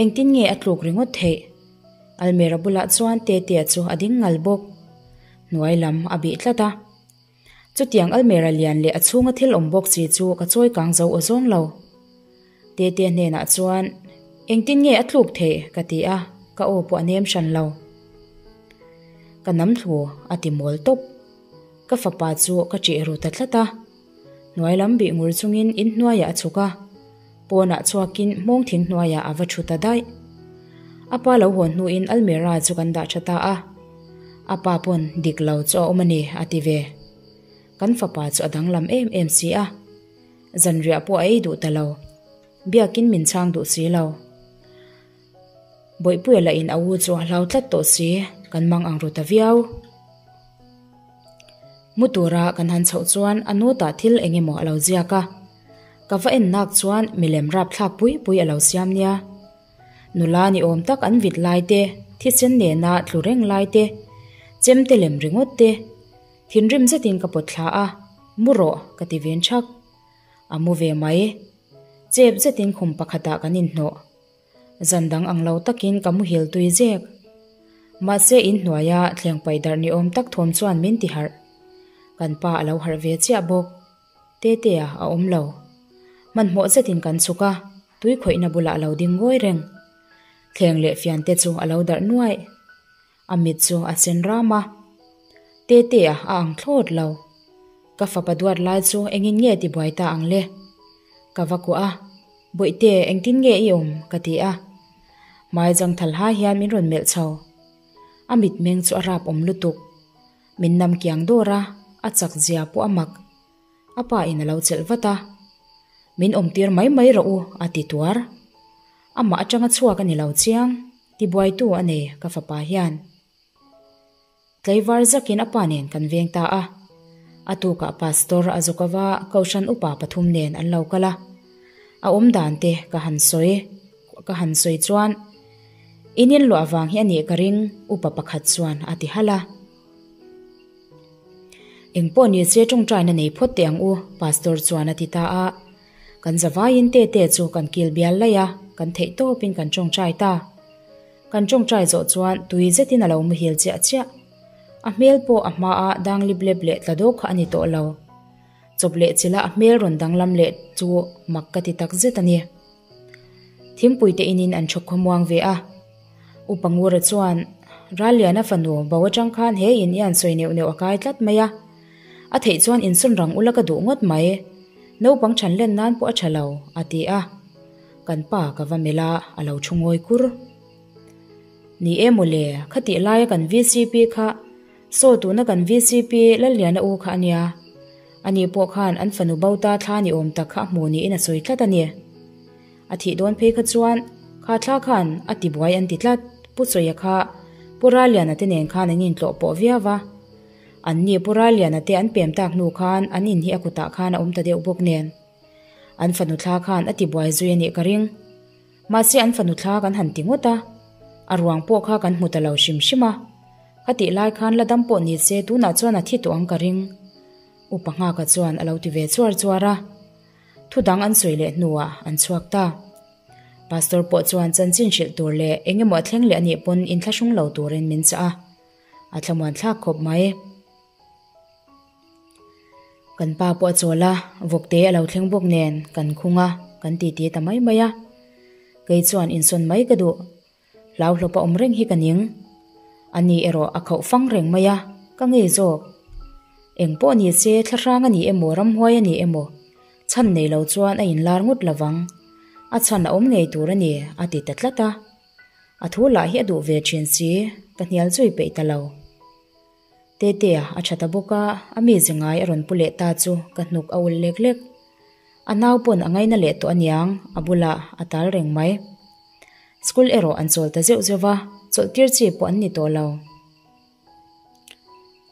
Engtin nge a tluk ringawt theih? Almirah bulah chuan Tetea chu a ding ngal bawk. Hnuai lam a bih tlat a. Chutiang almirah lian leh a chhunga thil awm bawk si chu ka chawi kang zo aw zawng lo. Tete hnenah chuan, Engtin nge a tluk theih? ka ti a, ka aw pawh a nem hran lo. Ka nam thlu, a ti mawl tawp. Ka fapa chu ka ṭih ru ta tlat a. Hnuai lam bih ngur chungin inhnuaiah a chhuk a, pawnah chhuakin hmawng thing hnuaiah a va ṭhu ta daih. A pa lo hawn hnuin almirah chu kan dah ṭha ta a. A pa pawn dik lo chu a awm a ni, a ti ve. Kan fapa chu a danglam em em si a. Zanriah pawh a ei duh ta lo. Biakin min chhang duh si lo. Bawihpuia lah in a u chu a hlau tlat tawh si, kan mang ang ru ta viau. Mu tura kan han chhoh chuan a nu tah thil eng emaw a lo ziak a. Ka va en nak chuan milem rapthlak pui pui a lo siam nia. Nula ni awm tak an vit lai te, thisen nena tlu reng lai te, chemte lem ringawt te, Thinrim zetin ka pawt thla a, mu rawh ka ti ven thak. A mu ve mai. Chep zetin khum pakhatah kan inhnawh. Zan dang ang lo takin ka muhil tui zek. Mahse inhnuaia thleng paih darh ni awm tak thawm chuan min ti harh. Kan pa a lo harh ve chiah bawk. Tetea a awm lo. Hmanhmawh zetin kan chhuk a, tui khawihna bulah a lo ding ngawi reng. Thleng leh fiante chu a lo darh nuaih. A mit chu a sen ram a. Tetea a ang thlawt lo. Ka fapa duat lai chu engin nge ti buai ta ang le? Ka va kuah a, Bawihte engtin nge i awm? ka ti a. Hmai zang thal hai hian min rawn melh chho. A mitmeng chu a rap awm lutuk. Min nam kiang dawr a, a chak zia pawh a mak. A pa in a lo chelh vat a. Min awm tir mai mai rawh u, a ti tuar. Amah atanga chhuak a ni lo chiang, tibuaitu a nei ka fapa hian. Tlaivar zakin a pa nen kan veng ta a. A tukah Pastor a zuk ava Kohhran upa pathum nen an lo kal a. A awm dan te ka han sawi ka han sawi chuan. In in luah vang hi a nih ka ring, upa pakhat chuan a ti halh a. Eng pawh ni se tawngtaina nei phawt teh ang u, Pastor chuan a ti ta a. Kan zavaiin Tete chu kan kil bial laih a, kan theih tawpin kan tawngtai ta. Kan tawngtai zawh chuan tui zetin a lo muhil chiah chiah. A hmel pawh a hmaa dang lip lep leh tla dawk kha a ni tawh lo. Chawp leh chila a hmel rawn danglam leh chu mak ka ti tak zet a ni. Thingpui te inin an chhawk khawmuang ve a. Upa Ngura chuan, Ralliana fanu, bo atang khan he in i an sawi neuh neuh a kai tlat mai a. A theih chuan insawn rang ula ka duh ngawt mai. Naupang chhan len nan pawh a tha lo, a ti a. Kan pa ka va melh a, a lo thu ngawi kur. Ni e mawle, khatih laia kan vcp kha Saw tuna kan vcp Lalliana u kha a nia. Ani pawh khan an fanu bo ta thla ni awm tak kha a hmu niin a sawi tlat a ni. A thih dawn phei kha chuan kha thla khan a ti buai an ti tlat, Pu Sawia kha Pu Ralliana te nen khan an intlawh pawh viau va. An ni Pu Ralliana te an pem tak hnu khan an in hi a kutah khan a awm ta deuh bawk nen. An fanu thla khan a ti buai zui a nih ka ring. Mahse an fanu thla kan han ti ngawt a, a ruang pawh kha kan hmu ta lo hrim hrim a. Ka tih lai khan la dam pawh ni se tunah chuan a thi tawh ang ka ring. Upa Nghaka chuan a lo ti ve chuar chuar a. Thu dang an sawi leh hnuah an chhuak ta. Pastor pawh chuan chanchin hrilh tur leh eng emaw a thleng leh a nih pawn inthlahrung lo turin min chah a. A thlamuan thlak khawp mai. Kan pa pawh a chawl a, vawkte a lo thleng bawk nen kan khung a, kan titi ta mai mai a. Kei chuan insawn mai ka duh. Hlauhlawp a awm reng hi ka ning. Ani erawh a khauh fang reng mai a, ka ngei zawk. Eng pawh ni se thlahrang a ni emaw ramhuai a ni emaw chhan nei lo chuan a inlar ngawt lovang. A chhan a awm ngei tur a ni a ti ta tlat a. A thu lah hi a duh ve thin si, ka hnial zui peih ta lo. Tetea a tha ta bawk a, a mi zi ngai a rawn pu leh ta chu ka hnuk a ulh lek lek. A nau pawn a ngaina leh tawh aniang, a bulah a tal reng mai. School erawh an chawl ta zeuh zeuh va, chawlh tir chi pawh an ni tawh lo.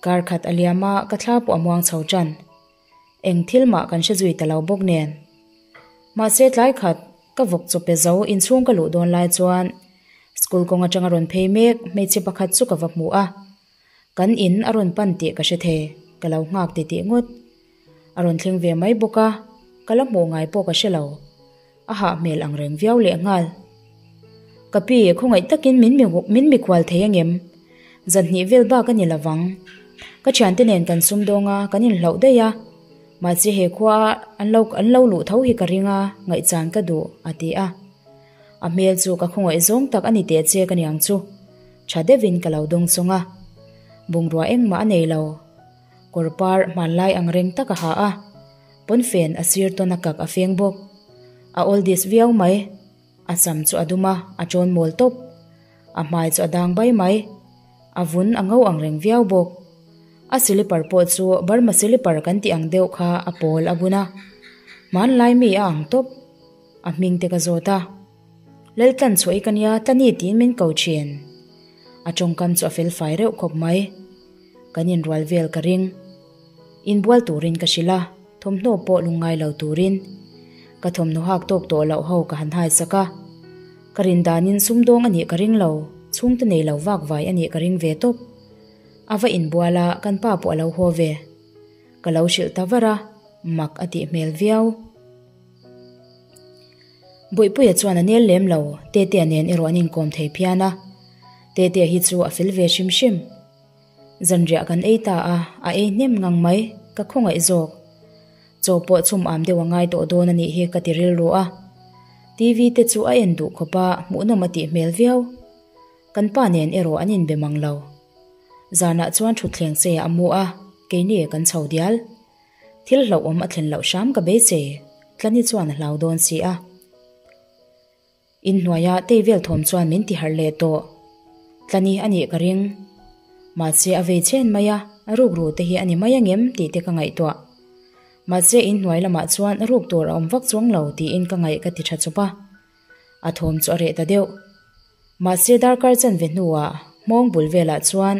Kar khat a liam a, ka thla pawh a muang chho tan. Eng thil mah kan hre zui ta lo bawk nen. Mahse tlai khat ka vawk chaw pe zo inchhung ka luh dawn lai chuan school kawng atanga rawn phei mek hmeichhe pakhat chu ka va hmu a. Kan in a rawn pan tih ka hre thei, ka lo nghak ti tih ngawt. A rawn thleng ve mai bawk a, ka la hmuh ngai pawh ka hre lo. A hah hmel ang reng viau leh nghal. Ka pi, khawngaih takin min min mikhual thei angem? Zan hnih vel bak a ni lovang. Ka thiante nen kan sumdawng a, kan inhlauh daih a. Mahse he khua an lo an lo luh tho hi ka ring a, ngaihchan ka duh, a ti a. A hmel chu ka khawngaih zawng tak a ni teh che ka niang chu. Tha deuhin ka lo dawng chawng a. Bungrua engmah a nei lo. Kawr par hmanlai ang reng tak a ha a. Pawnfen a sir tawn a kak a feng bawk. A oldies viau mai. A sam chu a dum a, a chawn mawl tawp. A hmai chu a dang bai mai. A vun a ngo ang reng viau bawk. A silipar pawh chu Burma silipar kan tih ang deuh kha a pawl a bun a. Hmanlai mi a ang tawp. A hming te ka zawt a. Laltlan chhuah i ka nia, Tlani tiin min ko thin. A tawngkam chu a fel fai reuh khawp mai. Kan inrual vel ka ring. Inbual turin ka hrilh a, thawmhnaw pawh lungngai lo turin. Ka thawmhnaw hak tawk tawh loh ho ka han hai sak a. Ka rin danin sumdawng a nih ka ring lo, chhungte nei lo vak vai a nih ka ring ve tawp. A va inbual a, kan pa pawh a lo haw ve. Ka lo hrilh ta var a, mak a tih hmel viau. Bawihpuia chuan a nel lem lo, Tetea nen erawh an inkawm thei phian a. Tetea hi chu a fel ve hrim hrim. Zanriah kan ei ta a, a ei hnem ngang mai, ka khawngaih zawk. Chaw pawh chhum am deuh a ngai tawh dawn a nih hi ka ti rilru a. TV te chu a en duh khawp a, hmuhnawm a tih hmel viau. Kan pa nen erawh an inbe mang lo. Zanah chuan thutthleng che a mu a, keini kan chho dial. Thil hlauhawm a thlen loh hram ka beisei, Tlani chuan a hlau dawn si a. Inhnuaia tei vel thawm chuan min ti harh leh tawh. Tlani a nih ka ring. Mahse a vei chen mai a, rukru te hi a ni mai angem tih te ka ngaihtuah. Mahse inhnuai lamah chuan ruk tur a awm vak chuang lo tiin ka ngaih ka ti tha chawp a. A thawm chu a reh ta deuh. Mahse darkar chanve hnuah hmawng bul velah chuan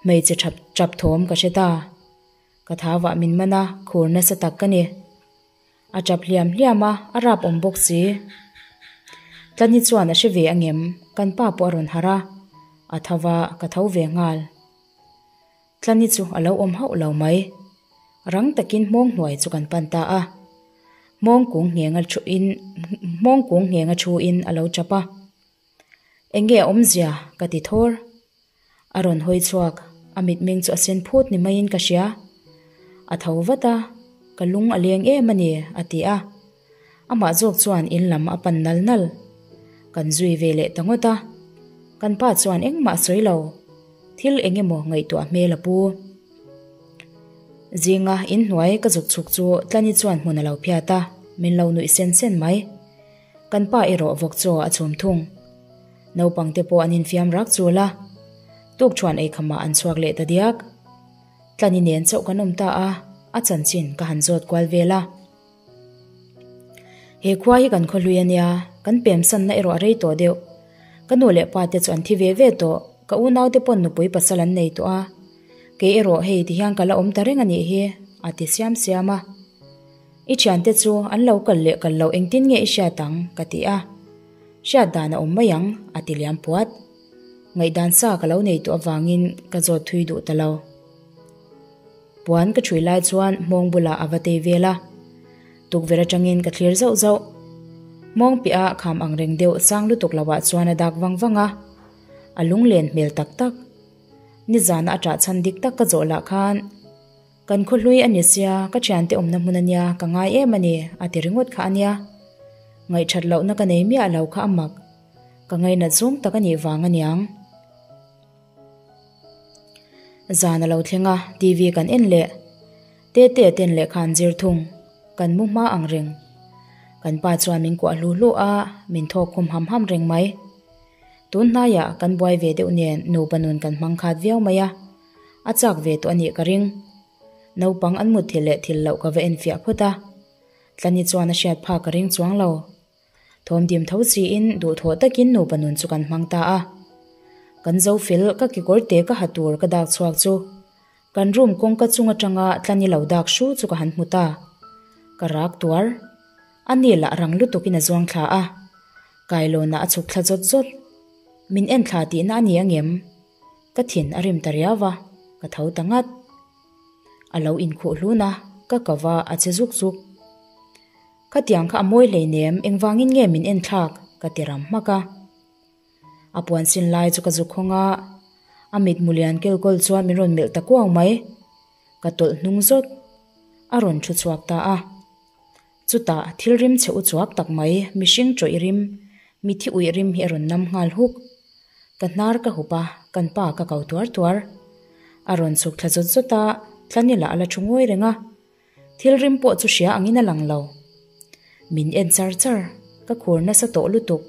hmeichhe thap tap thawm ka hre ta. Ka thavah min man a, khur nasa tak ka ni. A tap hliam hliam a, a rap awm bawk si. Tlani chuan a hre ve angem? Kan pa pawh a rawn harh a, a tho va, ka tho ve nghal. Tlani chu a lo awm hauh lo mai. Rang takin hmawng hnuai chu kan pan ta a. Hmawng kung nghenga thu in hmawng kung nghenga thu in a lo tap a. Enge a awmzia? ka ti thawr. A rawn hawi chhuak, a mitmeng chu a sen phut ni maiin ka hria. A tho vat a, Ka lung a leng em a ni, a ti a. Amah zawk chuan in lam a pan nal nal. Kan zui ve leh ta ngawt a. Kan pa chuan engmah a sawi lo. Thil eng emaw ngaihtuah hmel a pu. Zinga in hnuai ka zuk chhuk chu Tlani chuan hmun a lo phiat a, min lo nuih sen sen mai. Kan pa erawh vawk chaw a chhum thung. Naupang te pawh an infiam rak chul a, tukṭhuan eikhamah an chhuak leh ta diak. Tlani nen chauh kan awm ta a, a chanchin ka han zawt kual vel a. He khua hi kan khawhlui a nia, kan pemsanna erawh a rei tawh deuh. Ka nu leh pa te chu an thi ve ve tawh, ka unau te pawn nupui pasal an nei tawh a. Kei erawh hei tihian ka la awm ta reng a nih hi, a ti siam siam a. I thiante chu an lo kal leh kal loh engtin nge i hriat ang? ka ti a. Hriat dan a awm mai ang, a ti liam puat. Ngaihdan sa ka lo nei tawh avangin ka zawt thui duh ta lo. Puan ka ṭhui lai chuan hmawng bulah a va tei vel a. Tukverh aṭangin ka thlir zauh zauh. Hmawng piah a kham ang reng deuh sang lutuk loah chuan a dak vang vang a. A lunglen hmel tak tak. Nizana a ṭah chhan dik tak ka zawh lah khan Kan khawhlui a ni sia, ka thiante awmna hmun a nia, ka ngai em a ni, a ti ringawt kha a nia. Ngaihthat lohna ka nei miah lo kha a mak. Ka ngainat zawng tak a nih vang a niang. Zan a lo thleng a, TV kan en leh. Tete ten lehkha an zir thung. Kan mu hma ang reng. Kan pa chuan min kuah hlu hlu a, min thawk khum ham ham reng mai. Tun hnaiah kan buai ve deuh nen nupa nun kan hmang khat viau mai a. A chak ve tawh a nih ka ring. Naupang an mut thil leh thil loh ka va enfiah phawt a. Tlani chuan a hriat phak ka ring chuang lo. Thawmdim tho chiin duhthawh takin nupa nun chu kan hmang ta a. Kan zo fel ka kekawr te ka ha tur ka dak chhuak chu kan room kawngka chung atanga Tlani lo dak hru chu ka han hmu ta. Ka rak tuar. A ni lah rang lutukin a zuang thla a. Kailawnah a chhuk thla zawt zawt. Min en thla tihna a ni angem? Ka thin a rim ta riau va, ka tho ta ngat. A lo inkhuh hlun a, ka ko va, a che zuk zuk. Khatiang kha a mawi hleinem, engvangin nge min en thlak? ka ti ram hmak a. A puan sin lai chu ka zuk hawng a, a mitmu lian kelkawl chuan min rawn melh ta kuau mai. Ka tawlh hnung zawt. A rawn thu chhuak ta a. Chutah thil rim chhe u chuak tak mai, mihring tawih rim, mithi uih rim hi a rawn nam nghal huk. Ka hnar ka hup a, kan pa ka ko tuar tuar. A rawn chhuk thla zawt zawt a, Tlanila a la thu ngawi reng a. Thil rim pawh chu hria angin a lang lo. Min en char char, ka khur nasa tawh lutuk.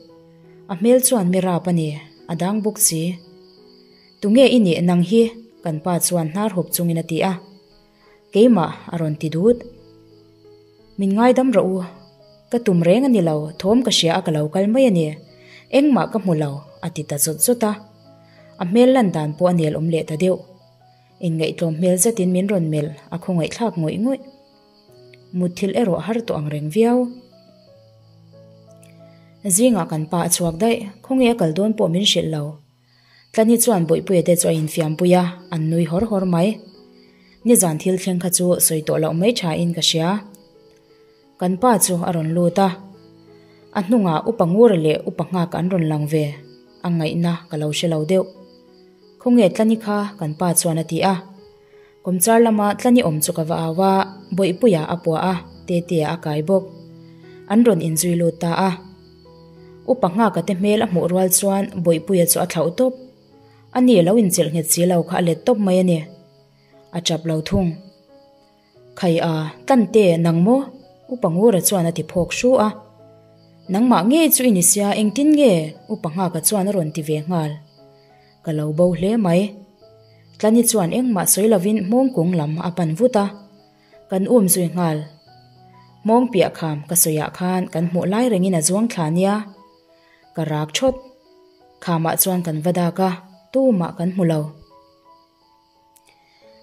A hmel chuan mi rap a ni, a dang bawk si. Tunge i nih nang hi? kan pa chuan hnar hup chungin a ti a. Keimah a rawn ti dut. Min ngaidam rawh u. Ka tum reng a ni lo, thawm ka hria a ka lo kal mai a ni. Engmah ka hmu lo, a ti ta zawt zawt a. A hmel lan dan pawh a nel awm leh ta deuh. Inngaihtlawm hmel zetin min rawn melh, a khawngaihthlak ngawih ngawih. Mutthilh erawh har tawh ang reng viau. Zingah kan pa a chhuak daih, khawnge a kal dawn pawh min hrilh lo. Tlani chuan Bawihpuia te chu a infiampui a, an nui hawr hawr mai. Nizan thil thleng kha chu sawi tawh loh mai tha in ka hria. Kan pa chu a rawn lut a, a hnungah Upa Ngura leh Upa Nghaka an rawn lang ve, a ngaihna ka lo hre lo deuh. Khawnge Tlani kha kan pa chuan a ti a. Kawmchar lama Tlani awm chu ka va au a, Bawihpuia a puah a, Tetea a kai bawk. An rawn inzui lut ta a. Upa Nghaka te hmel a hmuh rual chuan Bawihpuia chu a thlauh tawp. A ni lo inchelh nghet si lo kha a let tawp mai a ni. A chap lo thung. Khai a, Tlante, nang maw? Upa Ngura chuan a ti phawk hru a. Nangmah ngei chu i ni sia, engtin nge? Upa Nghaka chuan a rawn ti ve nghal. Ka lo bo hle mai. Tlani chuan engmah sawi lovin hmawng kung lam a pan vut a. Kan um zui nghal. Hmawng piah kham ka sawiah khan kan hmuh lai rengin a zuang thla nia. Ka rak thawt. Khamah chuan kan va dak a, tumah kan hmu lo.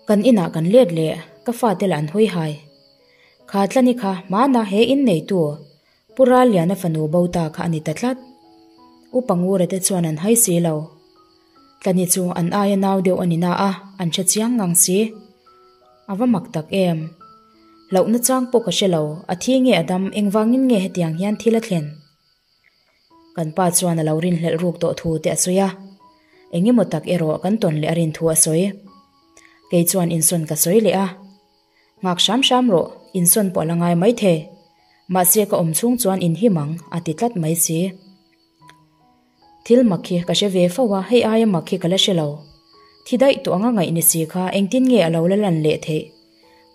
Kan inah kan let leh, ka fate lah an hawi hai. Kha Tlani kha hmana he in neitu Pu Ralliana fanu bo ta kha a ni ta tlat. Upa Ngura te chuan an hai si lo. Tlani chu an aia nau deuh a ni na a, an hre chiang ngang si. A va mak tak em? Hlauhna chang pawh ka hre lo, a thi nge a dam, engvangin nge hetiang hian thil a thlen? Kan pa chuan a lo rinhlelh ruk tawh thu te a sawi a, engemaw tak erawh kan tawn leh a rin thu a sawi. Kei chuan insawn ka sawi leh a, Nghak hram hram rawh, insawn pawh a la ngai maithei. Mahse ka awm chhung chuan inhim ang, a ti tlat mai si. Thil mak hi ka hre ve fo a, hei aia mak hi ka la hre lo. Thi daih tawh anga ngaih ni si kha engtin nge a lo la lan leh theih?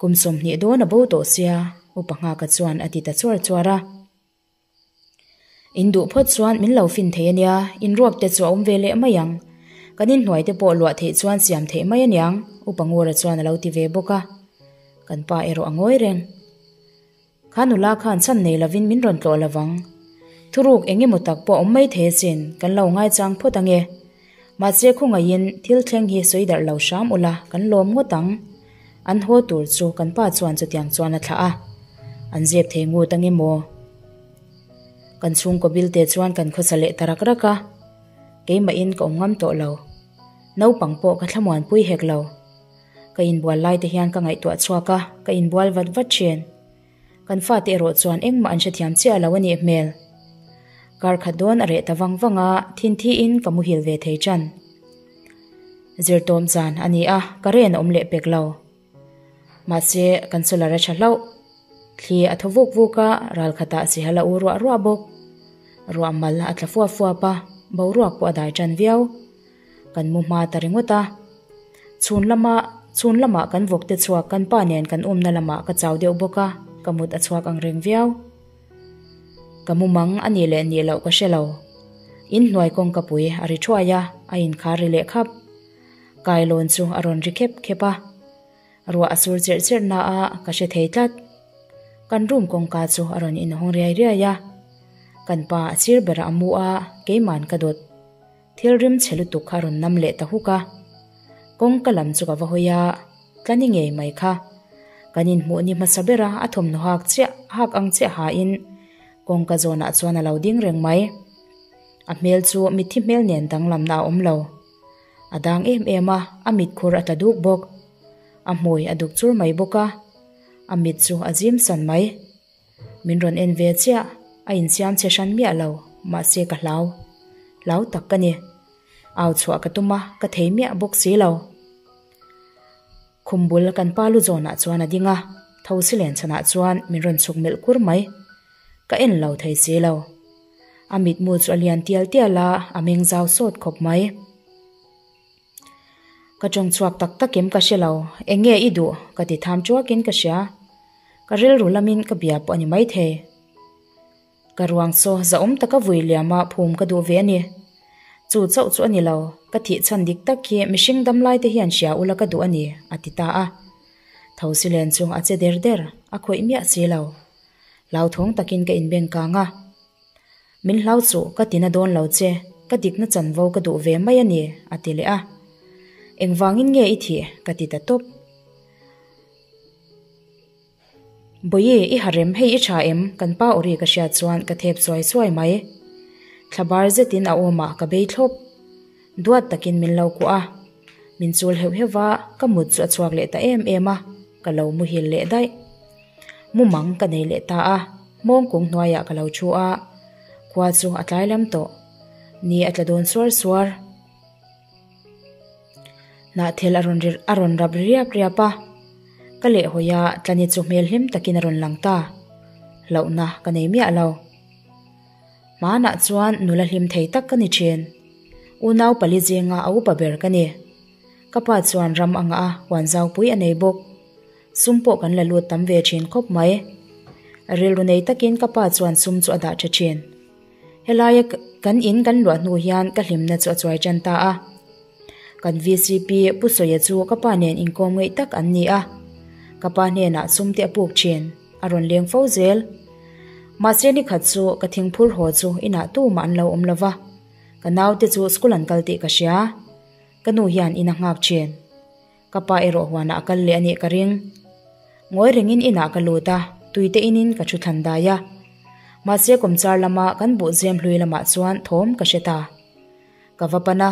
Kum 20 dawn a bo tawh sia, Upa Nghaka chuan a ti ta chuar chuar a. In duh phawt chuan min lo fin thei a nia, in ruak te chu a awm ve leh mai ang. Kan inhnuai te pawh luah theih chuan siam theih mai a niang, Upa Ngura chuan a lo ti ve bawk a. Kan pa erawh a ngawi reng. Kha nula khan chhan nei lovin min rawn tlawh lovang. Thuruk eng emaw tak pawh a awm mai thei asin, kan lo ngaichang phawt ange. Mahse khawngaihin thil thleng hi sawi darh lo hram ula kan lawm ngawt ang. An haw tur chu kan pa chuan chutiang chuan a thlah a. An zep thei ngut ange maw? Kan chhungkaw bilte chuan kan khawsa leh ta rak rak a. Keimahin ka awm ngam tawh lo. Naupang pawh ka thlamuanpui hek lo. Ka inbual lai te hian ka ngaihtuah chhuak a, ka inbual vat vat thin. Kan fate erawh chuan engmah an hrethiam chiah lo a nih hmel. Kar khat dawn a reh ta vang vang a, thin thiin ka muhil ve thei tan. Zirtawm zan a ni a, ka ren a awm leh pek lo. Mahse, kan solar a tha hlauh. Thli a thaw vuk vuk a, ral khatah sihal a u ruah ruah bawk. Ruah mal a tla fuap fuap a, boruak pawh a dai tan viau. Kan mu hma ta ringawt a. Chhun lama chhun lamah kan vawk te chhuak kan pa nen kan awmna lamah ka chau deuh bawk a, ka mut a chhuak ang reng viau. Ka mu mang a nih leh nih loh ka hre lo. In hnuai kawngka pui a ri thuai a, a inkhar ri leh khap. Kailawn chu a rawn ri khep khep a. Ruah a sur cherh cherh na a, ka hre thei tlat. Kan room kawngka chu a rawn inhawng riai riai a. Kan pa a sir berah a mu a, keiman ka dawt. Thil rim chhe lutuk kha a rawn nam leh ta huk a. Kawngka lam chu ka va hawi a, Tlani ngei mai kha. Kan inhmuh ni hmasa ber a, a thawmhnaw hak chiah hak ang chiah hain kawngka zawnah chuan a lo ding reng mai. A hmel chu mitthi hmel nen danglamna a awm lo. A dang em em a, a mitkhur a tla duk bawk. A hmui a duk chur mai bawk a, a mit chu a zim san mai. Min rawn en ve chiah, a insiam che hran miah lo, mahse ka hlau. Hlau tak ka ni. Au chhuah ka tum a, ka thei miah bawk si lo. Khum bul kan pa lu zawnah chuan a ding a, thosi len chhanah chuan min rawn chhuk melh kur mai. Ka en lo thei si lo. A mitmu chu a lian tial tial a, a meng zau sawt khawp mai. Ka tawng chhuak tak tak em ka hre lo, eng nge i duh? Ka ti tham chuakin ka hria. Ka rilru lamin ka bia pawh a ni maithei. Ka ruang saw zahawm taka vui liama phum ka duh ve a ni. Chu chauh chu a ni lo, ka thih chhan dik tak hi mihring dam lai te hian hria ula ka duh a ni, a ti ta a. Thosilen chu a che der der, a khawih miah si lo. Hlauthawng takin ka inbeng kang a. Min hlau chuh, ka tina dawn lo che, ka dikna chanvo ka duh ve mai a ni, a ti leh a. Engvangin nge i thih? ka ti ta tawp. Bawihi, i harem, hei i tha em? Kan pa awri ka hriat chuan ka thep suai suai mai. Thlabar zetin a awmah ka bei thlawp. Duat takin min lo kuah a. Min chul heuh heuh a, ka mut chu a chhuak leh ta em em a, ka lo muhil leh daih. Mumang ka nei leh ta a, hmawngkung hnuaiah ka lo thu a, khua chu a tlai lam tawh. Ni a tla dawn suar suar. Hnahthel a rawn ri a rawn rap riap riap a, ka lehhawi a, Tlani chu hmel hlim takin a rawn lang ta. Hlauhna ka nei miah lo. Hmanah chuan nula hlim thei tak ka ni thin. Unau pali zinga a upa ber ka ni. Ka pa chuan ram a ngah a, huan zaupui a nei bawk. Sum pawh kan la lut tam ve thin khawp mai. Rilru nei takin ka pa chuan sum chu a dah tha thin. Helaia kan in kan luah hnu hian ka hlimna chu a chuai tan ta a. Kan VCP Pu Sawia chu ka pa nen inkawm ngeih tak an ni a. Ka pa hnenah sum te a puk thin, a rawn leng fo zel. Mahse ni khat chu ka thingphur haw chu inah tumah an lo awm lo va. Ka naute chu school an kal tih ka hria. Ka nu hian in a nghak thin. Ka pa erawh huanah a kal leh a nih ka ring. Ngawi rengin inah ka lut a, tuite inin ka thu thlan dai a. Mahse kawmchar lama kan buhzem hlui lamah chuan thawm ka hre ta. Ka va pan a,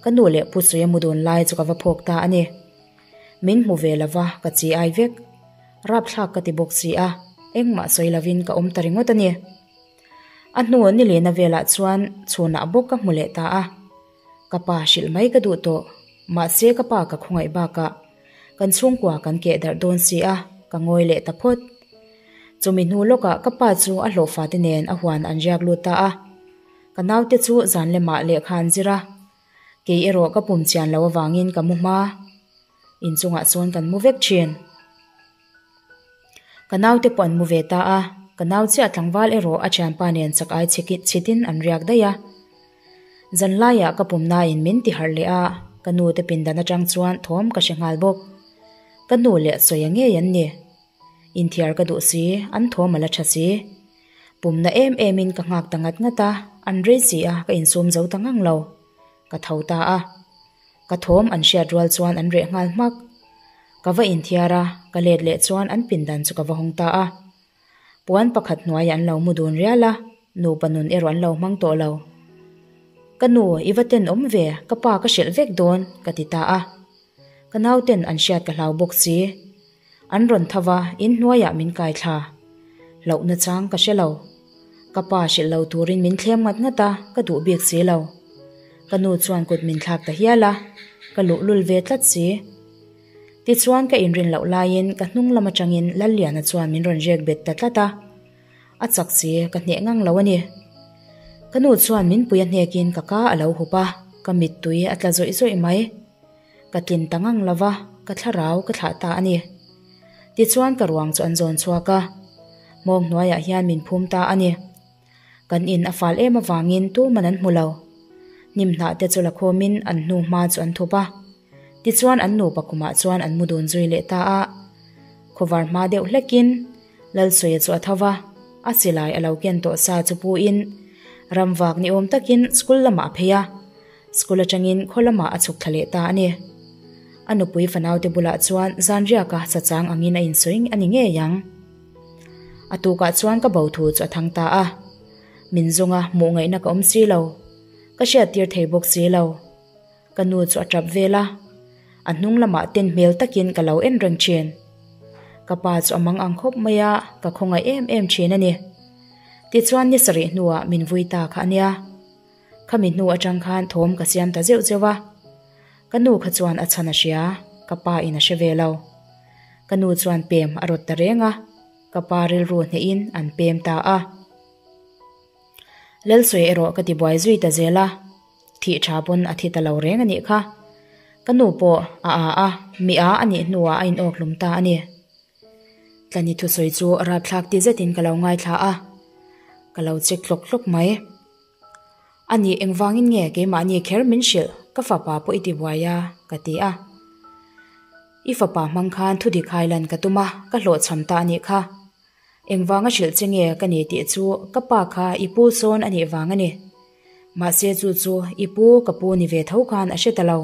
ka nu leh pu Suia mu dun lai chu ka va phawk ta a ni. Min hmu ve lova ka chi ai vek. Rapthlak ka ti bawk si a, engmah sawi lovin ka awm ta ringawt a ni. A hnu nilena velah chuan chhunah bawk ka hmu leh ta a. Ka pa hrilh mai ka duh tawh, mahse ka pa ka khawngaih bakah kan chhungkua kan keh darh dawn si a, ka ngawi leh ta phawt. Chumi hnu lawkah ka pa chu a hlawhfate nen a huan an riak lut ta a. Ka naute chu zan lemah lehkha an zir a, kei erawh ka pum chian lo avangin ka mu hma. Inchungah chuan kan mu vek thin. Ka naute pawh an mu ve ta a, ka nau chiah tlangval erawh a thianpa nen chak ai chhitin an riak daih a. Zanlaiah ka pumnain min ti harh leh a, ka nu te pindan atang chuan thawm ka hre nghal bawk. Ka nu leh sawi a ngei an ni. Inthiar ka duh si, an thawm a la tha si. Pumna em emin ka nghak ta ngat ngat a, an rei si a, ka insum zo ta ngang lo. Ka tho ta a. Ka thawm an hriat rual chuan an reh nghal hmak. Ka va inthiar a, ka let leh chuan an pindan chu ka va hawng ta a. Puan pakhat hnuaiah an lo mu dun rial a, nupa nun erawh an lo hmang tawh lo. Ka nu, i va tenawm ve, ka pa ka hrilh vek dawn, ka ti ta a. Ka nauten an hriat ka hlau bawk si. An rawn tho va, in hnuaiah min kai thla. Hlauhna chang ka hre lo. Ka pa hrilh lo turin min thlem ngat ngat a, ka duh bik si lo. Ka nu chuan kut min thlak ta hial a, ka luhlul ve tlat si. Tichuan ka inrin loh laiin ka hnung lam atangin Lalliana chuan min rawn riak bet ta tlat a. A chak si, ka hneh ngang lo a ni. Ka nu chuan min pui a hnekin ka ka a lo hup a, ka mittui a tla zawih zawih mai. Ka tlin ta ngang lo va, ka thlarau ka thlah ta a ni. Tichuan ka ruang chu an zawn chhuak a, hmawng hnuaiah hian min phum ta a ni. Kan in a fal em avangin tuman an hmu lo. Hnim hnah te chu la khawmin an hnu hma chu an thup a. Tichuan an nupa kumah chuan an mu dun zui leh ta a. Khawvar hma deuh hlekin Lalsuia chu a tho va, a silai a lo ken tawh sa chu pu in ramvak ni awm takin school lamah a phei a. School atangin khaw lamah a chhuk thla leh ta a ni. A nupui fanaute bulah chuan zanriaka sachang angin a insawi a ni ngei ang. A tukah chuan ka bo thu chu a thang ta a. Min zawnga hmuh ngaihna ka awm si lo. Ka hriattir thei bawk si lo. Ka nu chu a tap vel a. A hnung lamah ten hmel takin ka lo en reng thin. Ka pa chu a mang ang khawp mai a, ka khawngaih em em thin a ni. Tichuan ni sarih hnuah min vui ta kha a nia. Khami hnu atang khan thawm ka siam ta zeuh zeuh a. Ka nu kha chuan a chhan a hria, ka pa in a hre ve lo. Ka nu chuan pem a rawt ta reng a, ka pa rilru hnehin an pem ta a. Lalsawi erawh ka ti buai zui ta zel a, thih tha pawn a thi ta lo reng a nih kha. Ka nu pawh a a a, mi a a nih hnuah a inawk hlum ta a ni. Tlani thusawi chu rapthlak ti zetin ka lo ngaithla a, ka lo check tlawk tlawk mai. A nih engvangin nge keimahni kher min hrilh, ka fapa pawh i ti buai a, ka ti a. I fapa hmang khan thudik hailan ka tum a, ka hlawhchham ta a nih kha. Engvanga hrilh che nge ka ni tih chu ka pa kha i pu sawn a nih vang a ni. Mahse chu chu i pu ka pu ni ve tho khan a hre ta lo.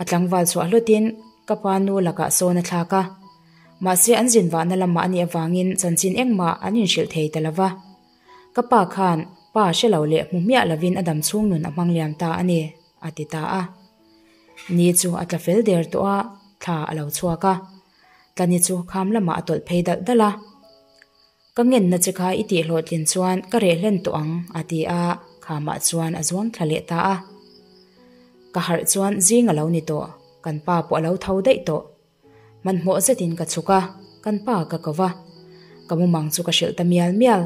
A tlangval chhuah hlawtin ka pa nu lakah sawn a thlak a. Mahse an zin vahna lamah a nih avangin chanchin engmah an inhrilh thei ta lo va. Ka pa khan pa hre lo leh hmu hmiah lovin a dam chhung nun a hmang liam ta a ni, a ti ta a. Ni chu a tla fel der tawh a, thla a lo chhuak a. Tlani chu kham lamah a tawlh phei dalh dalh a. Ka ngenna che kha i tih hlawhtlin chuan ka reh hlen tawh ang, a ti a, khamah chuan a zuang thla leh ta a. Ka harh chuan zing a lo ni tawh, kan pa pawh a lo tho daih tawh. Hmanhmawh zetin ka chhuk a, kan pa ka ko va. Ka mumang chu ka hrilh ta mial mial.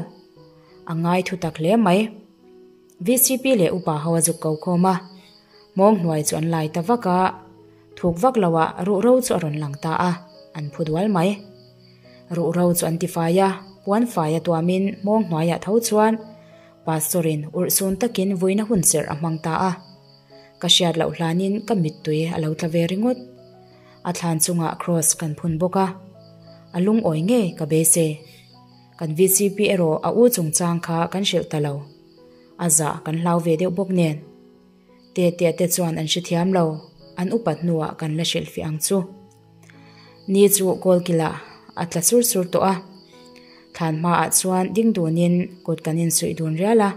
A ngai thu tak hle mai. VCP leh upa ho a zuk ko khawm a. Hmawng hnuai chu an lai ta vak a, thuk vak loah ruhro chu a rawn lang ta a, an phu dual mai. Ruhro chu an tifai a, puan fai a tuamin hmawng hnuaiah tho chuan Pastor-in urhsun takin vuina hun serh a hmang ta a. Ka hriat loh hlanin ka mittui a lo tla ve ringawt. A thlan chungah Kross kan phun bawk a, a lungawi ngei ka beisei. Kan VCP erawh a u chungchang kha kan hrilh ta lo. A zah kan hlau ve deuh bawk nen. Tetea te chuan an hrethiam lo, an upat hnuah kan la hrilhfiah ang chu. Ni chu kawlkilah a tla sur sur tawh a. Thlan hmaah chuan ding dunin kut kan insuih dun rial a.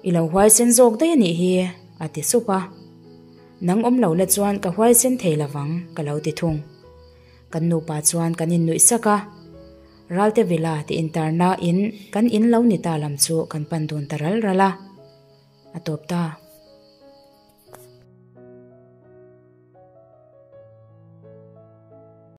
I lo huaisen zawk daih a nih hi, a ti sup a. Nang awm lo la chuan ka huaisen thei lovang, ka lo ti thung. Kan nupa chuan kan innuih sak a. Ralte Villa tih intarna in kan in lo ni ta lam chu kan pan dun ta ral ral a. A tawp ta.